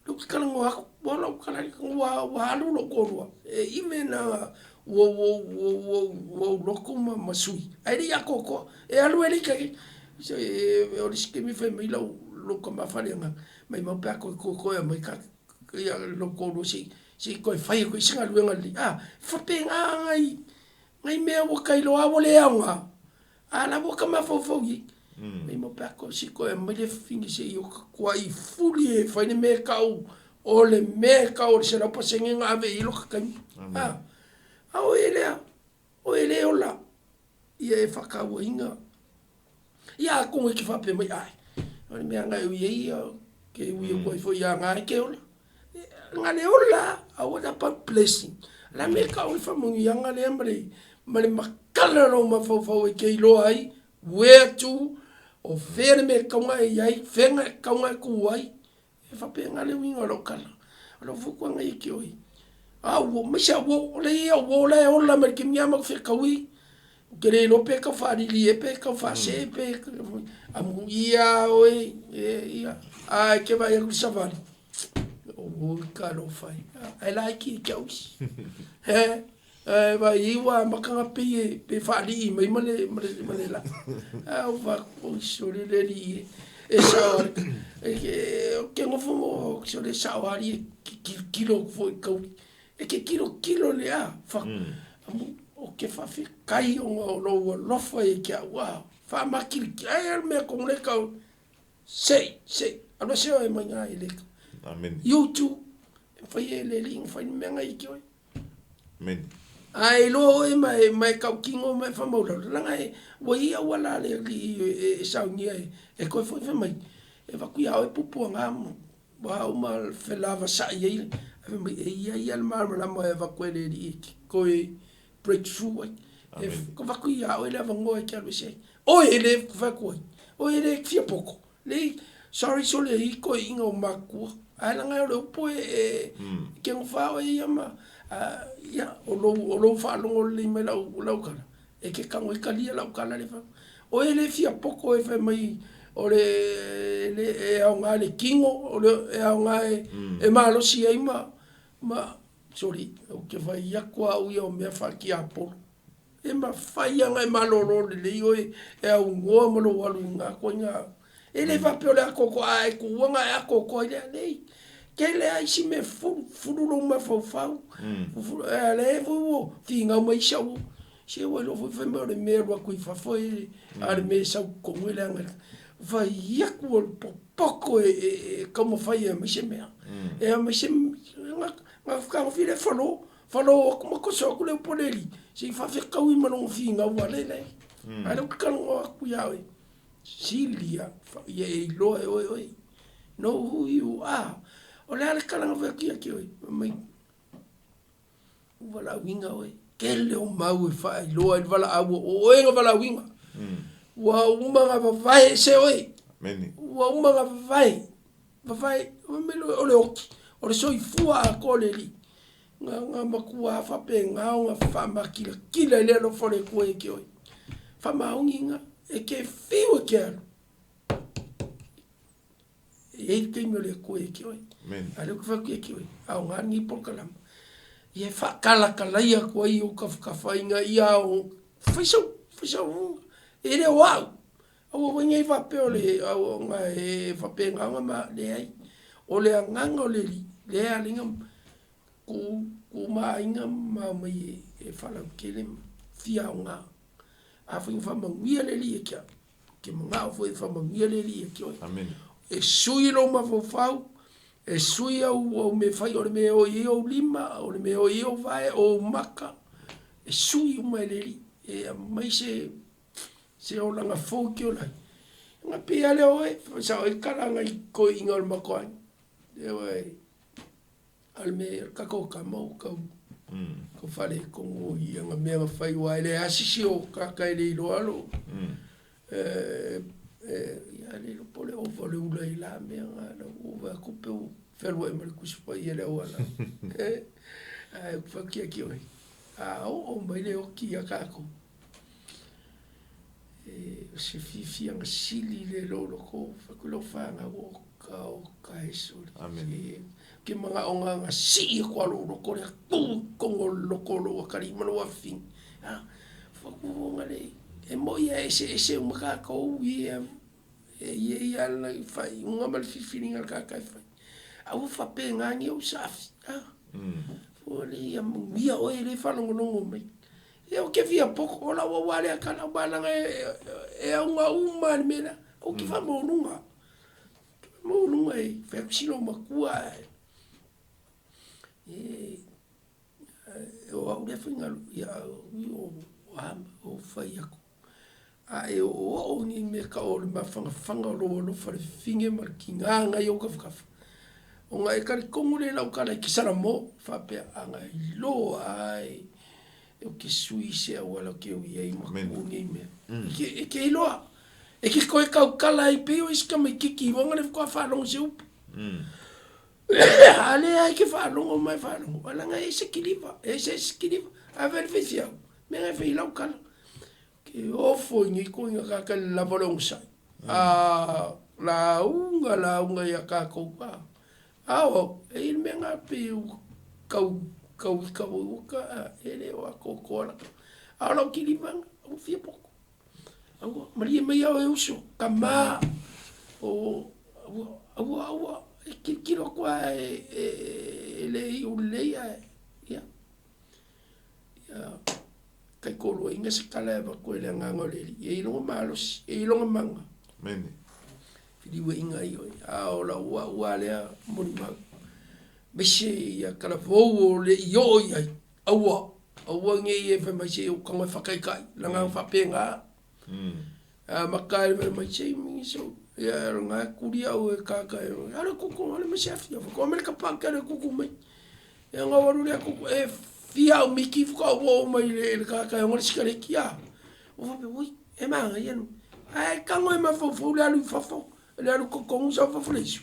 C: Lea ou te talanoa atu, ua lau tala ua ua alu lou toalua e even ua ua ua ua ua ou lotu ma ma sui ae le i atoatoa. E alu e le i tali. O le isi taimi fai mai lau lou tama faleagaga, maimau pe a toe toe aumai ka ia lou toalua se i se i toe fai atu ai se galuega lelei a. E faapena nai nai mea ua ta iloa ua le aoga, a o la ua ta mafaufau i ai. Maimau pe a toe se i toe aumai le fafine se i tatuai fuli e fai le mea e tau o le mea e tau o le 100% na ave i ai lota taimi a. A o oe lea, o oe le ola ia e faatauaina. Ia atonu e te faapea mai, ae, o le mea na e ui ai ia, ke ui atu ai foi ia na e ke ola. Na le ola, a what about blessing? O le a le mea e tau o le faamanuiaga lea ma le, ma le matala o lou mafaufau e te iloa ai where to, o fea le mea e tatau ona e i ai, fea e tatau ona e tu ai. E faapena le uiga o lau tala. O lau fautuaga ia te oe, a uo, aemaise a uo, o lea ia uo la e ola mai le taimi lava ma fetaui, ou te le iloa pe tau faalili ea pe tau faasee pe amuia lava oe, ia, a e te vaai atu i le savali, oi talofa e, ae laiti ia te au isi. Ae vaai i ai ua amata ona pei e pe faalii mai ma le ma le ma le laa. Ae ou fai atu, oi sole le alii e. E sao lava ou te nofo sole e sao lava alii e tilotilo atu foi i tauli. E te tilotilo le a, fai atu, ou te faafetai ona o lou alofa ia te au a. Faamakilikili, ai a le mea tonu lea e tau, sei, sei, alu ese oe mai i ina e le.
B: Amene.
C: You too, e mafai e le alii ona fai le mea lena ia te oe.
B: Amene.
C: A e iloa oe ma e, ma e tautino ma e faamaulalo, leaga e, ua i ai auala a le Alii e, e saunia e, e toe foi fai mai, e avatu ia oe puapuaga ma ua uma felavasai ai, ae fai mai, e i ai lava le malamalama e avatu e le Alii e te toe breakthrough ai. E avatu ia oe le avanoa e te alu ese ai. Oe e le fai atu ai, oe e le fia poto. Leai, sorry sole i toeaiina o matua, ae leaga o le upu e ke gofa oe ia ma, ia, o lou, o lou faalogo lelei mai lau, lau tala, e ke tago ai talia lau tala le fai. Oe e le fia poto e fai mai o le, le e aoga i le tino, o le e aoga e, e malosi ai ma, ma, sorry, ou te fai atu lava au ia o mea faatiapolo. E mafai lava ona e malolo lelei oe e aunoa ma lou alu i na ituaiga. E le faapea o le atoatoa, a e tuua ona e atoatoa ai lea. Leai, tele lava isi mea e fufulu, fufulu lou mafaufau, fufulu, a o lea foi ua finau mai isi au, se ua iloa foi fai mai o le mea e alu atu i fafo e, a o le mea e sau i totonu e leaga. Fai atu o le popoto e taumafai e aumai se mea, e aumai se, na tagofi lea e falo. Falo aku ma koso aku le upu a le Alii, se i faafetaui ma lona finau ale lea. A o lea ou te talanoa atu ia oe, sili a ia e iloa e oe oe. Know who you are. O le a le tala na fai atu ia te oe? Fai mai, ua valaauina oe. Tele o mau e faailoa ai le valaau o oe na valaauina. Ua uma ona vavae ese oe. Ua uma ona vavae. Vavae, fai mai o le oti, o le soifua atoa o le Alii. Na, na matua faapena ona faamakilatila i le alofa o le Atua ia te oe. Faamaoni ina, e te fiu e te alu. E i ai le taimi o le Atua ia te oe. A o lea ou te fai atu ia te oe, aoga lenei polokalama. Ia e faatalatalaia atu ai i ou tafatafa ina ia ao, fai sau, fai sau, e le o au. Aua foi nei faapea o le auauna e faapena ona ma, leai. O le agaga o le Alii, lea e ala ai ona tuu, tuu ma aiga ma omai e faalautele ma fia aoga. Afai na faamanuia le Alii ia te au, ou te manao foi e faamanuia le Alii ia te oe.
B: Amene.
C: E sui lou mafaufau, e sui au, au mea fai, o le mea e o i ai ou lima, o le mea e o i ai ou vae, o ou maka, e sui uma e le Alii. E aumai se se olaga fou ke ola ai. Nga pei a lea oe, sa oe kala ngai toeaiina o le matou aiga. E oe, a le mea, o le tatou tama ua tau, tau faaletonu i ana mea na fai aua e leai lava se isi o tagata e le iloa lou, ia le iloa po o le ova o le ula i la mea na, ua ou vaai atu pei ua fealuai ma le Tusi Paia i le auala. Ae ou te fai atu ia te oe, a oo mai le oti ia tatou, E o se fiafiaga sili lea i lou loto, fai atu lau fanau, oka oka e soli.
B: Amen.
C: Ou te manao na na sii atu lava lou loto lea, tuu i totonu o le loto o lou atalii ma lou afafine. A, fai atu ona le, e moi lava e eseese uma tatou ia, e i ai lava le faaiuga ma le filifiliga a le tagata e fai. Ae ua faapena ni ou saafi, a. Ua le ia manuia oe lea e faalogologo mai. Ia ou te fia poto, o lau aua lea tala, aua leaga e auga uma lava i le mea lea. Ou te faamaualuga, faamaualuga e fai atu si loomatua ae o au lea faiga ia o a o fai atu. A e oooo i ni mea tau o le mafanafana o lou alofa i le fafine ma le tina na i ou tafatafa, ona e talitonu lea i lau tala e te salamo, faapea, ana iloa lava e ou te sui se auala ou te ui ai ma tuu nei mea. E te iloa, e te toe tautala ai pei o isi tamaititi iloga le faatoa faalogo i se upu. A lea e te faalogo ma e faalogo, leaga e ese kiliva, e ese ese kiliva. Ae fai le faifeau, mea na e fai i lau tala. Ke ofo i nei toeaiina tagata i le lava o le onosai. A lauga lauga ia tatou a ao e i ai le mea na pei ua tau tau ika foi ua ta e le o atoatoa la a o lau kiliva ua fia poto. Aua malie mai ia oe uso tama o aua aua aua e tilotilo atu lava e le iu lelei ae ia Ia taitoluaina se tala e avatu e le Agaga o le Alii, e i ai lona malosi, e i ai lona mana.
B: Amene.
C: Filiuaina ai oe, a o lau au lava lea molimau. Aemaise ia talavou o le i oo i ai, aua, aua ne i e fai mai se i ou tago e faataitai, leaga e faapena. A maka e fai mai se i so ia lona e tuli au e kaka e ale kuku ale mai se afi ko mai ka pa ka le kuku mai. Ia ona ou alu lea kuku e fia au miki faatoa ou oo mai i le kaka e ona le sikareti a. Ou faapea oi e manaia no. Ae tago e mafaufau le alu i fafo, le alu totonu sau fafo le isu.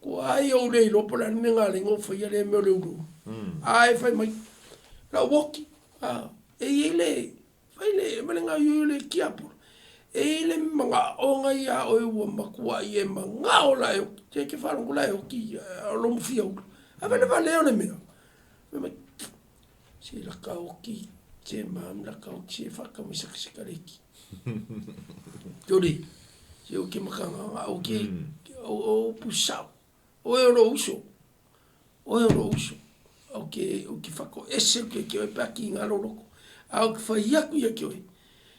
C: Kua ai ou le iloa po o le a le mea na ala ai ona ou faia lea mea o le uluulu. Ae fai mai lau oti, a e i ai le Fai le ma le gaoioi o le tiapolo, e i ai le manaoga ia oe ua matuai e manao la e oti, e te faalogo la e oti o lou fia ula. A fai le valea o le mea, fai mai, se laka oti, se mam laka oti, se whaatau mai saka sikareti. Tole, se o ke makanga, o ke, o, o pusau. Oe o lou uso, oe o lou uso, ou te, ou te whakoese atu ia ki oe pe a ki ngā lou loko. A ou te whai atu ia ki oe,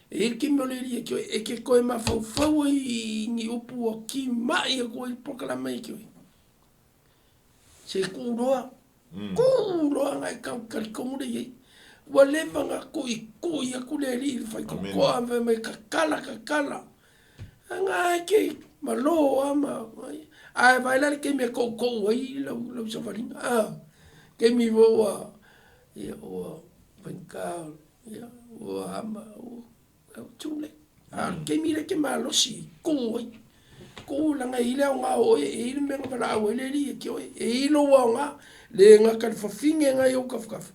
C: e i ai le taimi o le alii ia ki oe, e ke koe mafaufau ai i ni upu ua ki mai aku ai le polokalame ia ki oe. Se kuu loa. Kuu loa agai talitonu lea i ai. Ua leva ona tuitui atu le alii i le faitotoa ma fai mai, Tatala, tatala. Aga e te malo lava ma ae vaai la i le taimi e toutou ai lau lau savaliga a, taimi foi ua ia ua faigata ia ua ama ua too late. A o le taimi lea e te malosi e tu ai, tu leaga e i ai le aoga o oe, e i ai le mea na valaau ai le Alii ia te oe, e i ai lou aoga, le gata i le fafine na i ou tafatafa,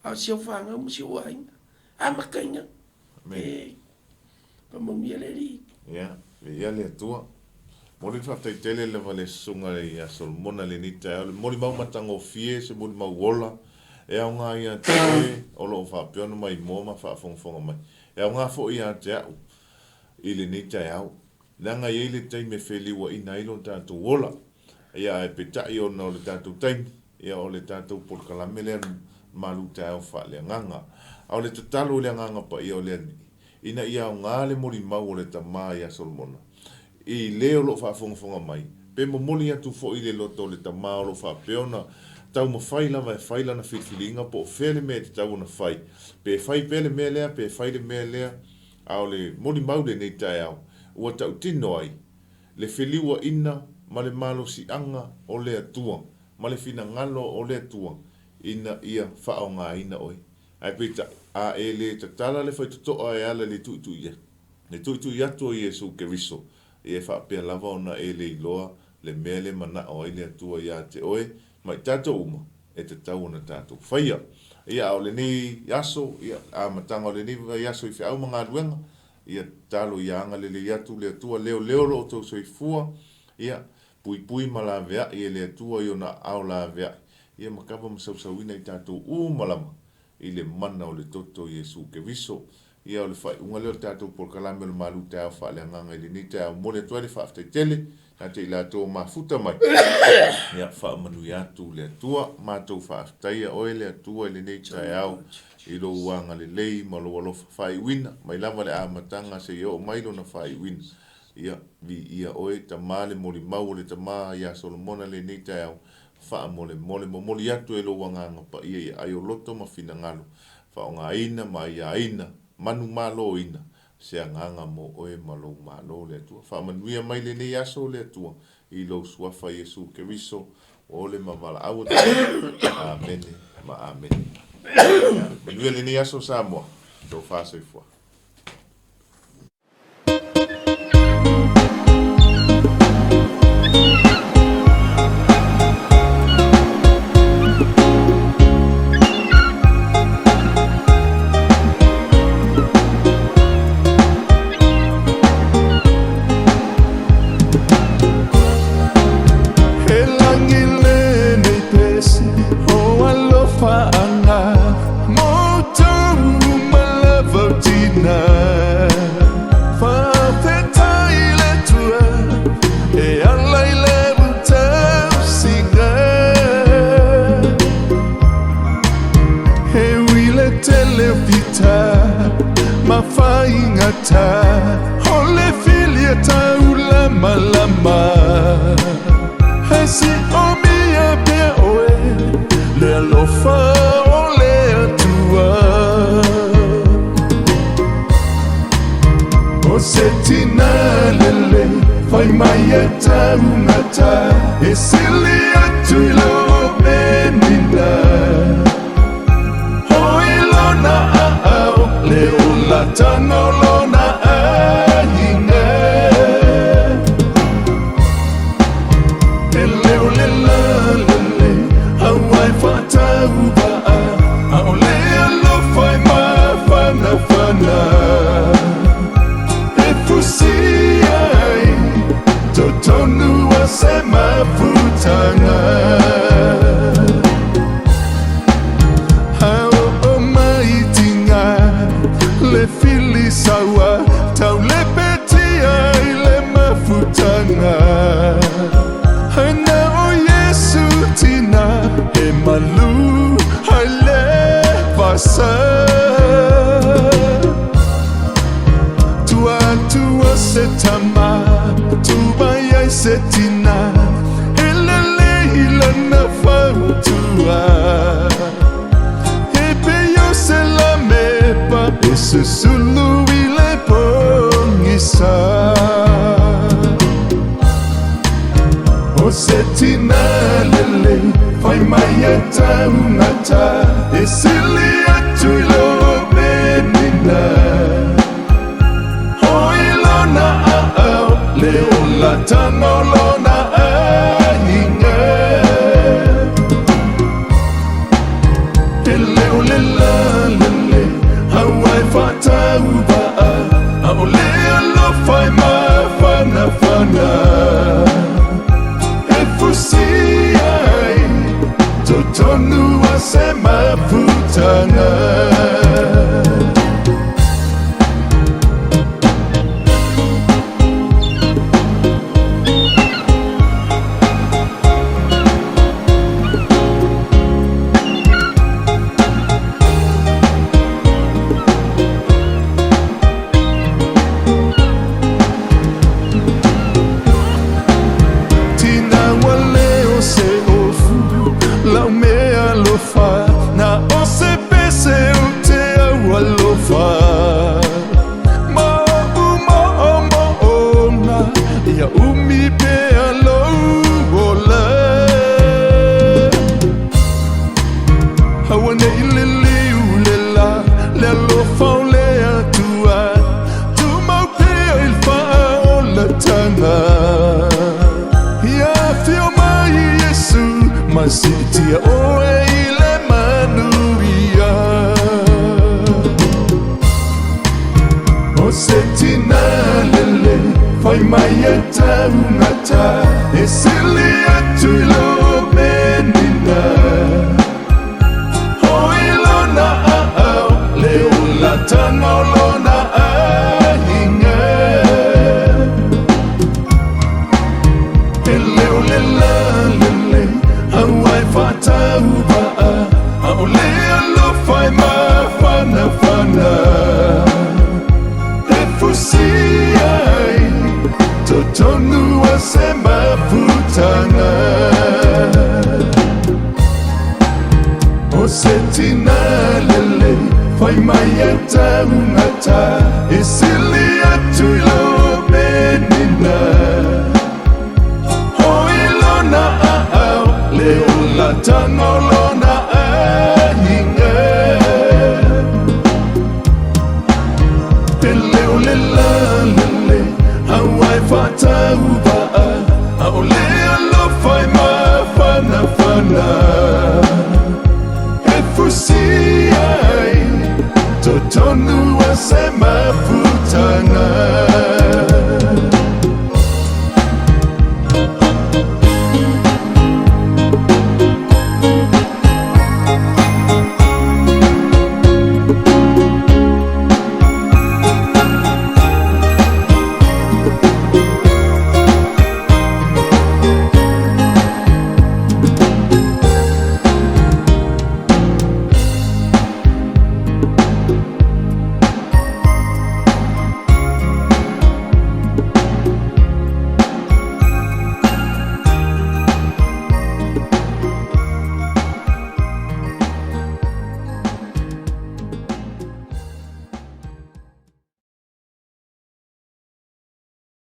C: a o si au fanau ma si ou aiga. Amata i ina. E faamanuia le Alii.
B: Ia, viia le Atua. Momoli le faafetai tele lava i le Susuga ia Solomona i lenei taeao, le molimau matagofie, se molimau ola e aoga ia te oe o lo o faapea ona maimoa ma faafogafoga mai. E aoga foi ia te au i lenei taeao, leaga e i ai le taimi e feliuaina ai lo tatou ola. Ia, ae peitai ona o le tatou taimi, ia o le tatou polokalame lea malu taeao faaleagaga. A o le tatalo i le Agaga Paia o le Alii, ina ia aoga le molimau o le tama ia Solomona i le o lo o faafogafoga mai, pe momoli atu foi i le loto o le tama o lo o faapea ona taumafai lava e fai lana filifiliga po o fea le mea e tatau ona fai, pe fai pea le mea lea, pe fai le mea lea. A o le molimau lenei taeao ua tautino ai le feliuaina ma le malosiaga o le Atua ma le finagalo o le Atua ina ia faaaogaina oe. Ae peitai, a e le tatala le faitotoa e ala i le le tuitui atu o Iesu Keriso, ia e faapea lava ona e le iloa le mea le manao ai le Atua ia te oe ma i tatou uma e tatau ona tatou faia. Ia, a o lenei aso, ia, amataga o lenei vaiaso i feau ma galuega, ia tatalo ia agalelei atu le Atua, leoleo lo outou soifua, ia, puipui ma laveai e le Atua i ona aao laveai, ia ma kava ma sausauina i tatou uma lava i le mana o le toto o Iesu Keriso. Ia o le faaiuga lea o le tatou polokalame o le malu taeao faaleagaga i lenei taeao. Momoli atu ai le faafetai tele ia te i latou o mafuta mai. Ia faamanuia atu le Atua. Matou faafetaia oe le Atua i lenei taeao i lou agalelei ma lou alofa faaiuina mai lava le amataga seia oo mai lona faaiuina. Ia, viia oe, Tama le molimau o le Tama ia Solomona lenei taeao, faamolemole, momoli atu e lou Agaga Paia i aai o loto ma finagalo, faaaogaina ma aiaina, manumaloina, se agaga mo oe ma lou Malo, le Atua. Faamanuia mai lenei aso, le Atua, i lou Suafa Iesu Keriso, ua ole ma valaau atu ai. Amene ma amene. Ia, manuia lenei aso Samoa. Tofa soifua.
D: He lagi lenei pese o alofa anga Moutou uma lava o tina Faafetai le Atua e ala i le tausiga He ui le tele o fita ma faigata O le filia taulamalama He si omia pea oe le alofa o le Atua O se tina lelei fai mai e taugata E sili atu i lo Penina Hoi lona aao le olatanga o lona aiga E leo le lalelei aua e faatauvaa A o le alofa e mafanafana E fusia ai totonu o se mafutaga A oo mai tiga le fili saua Taulepetia i le mafutaga Ai na o Iesu tina he malu ai le vasa Tua atu o se tama Tu mai ai se tina E lelei lana fautua. Susulu i le pogisa. O se tina lelei fai mai e taugata e sili atu i lo Penina. Hoi lona aao le olataga o lona aiga. E le o le lalelei aua e faatauvaa, a o le alofa e mafanafana. E fusi ai totonu o se mafutaga. Tina wale o se ofu lau mea alofa, na o se pese o te au alofa. Ma o ma o ma o na ia umi pea lou ola. Aua nei liliu le la le alofa o le Atua, tumau pea i le faaolataga. Ia afio mai Iesu ma siitia oe i le manuia. O se tina lelei fai mai e taugata e sili atu i lo Penina. Hoi lona aao le olataga o lona aiga. E le o le lalelei aua e faatauvaa, a o le alofa e mafanafana. E fusi ai totonu o se mafutaga. O se tina lelei fai mai e taugata e sili atu i lo Penina. Hoi lona aao le olataga o lona aiga. E le o le lalelei aua e faatauvaa, a o le alofa e mafanafana. E fusi ai totonu o se mafutaga.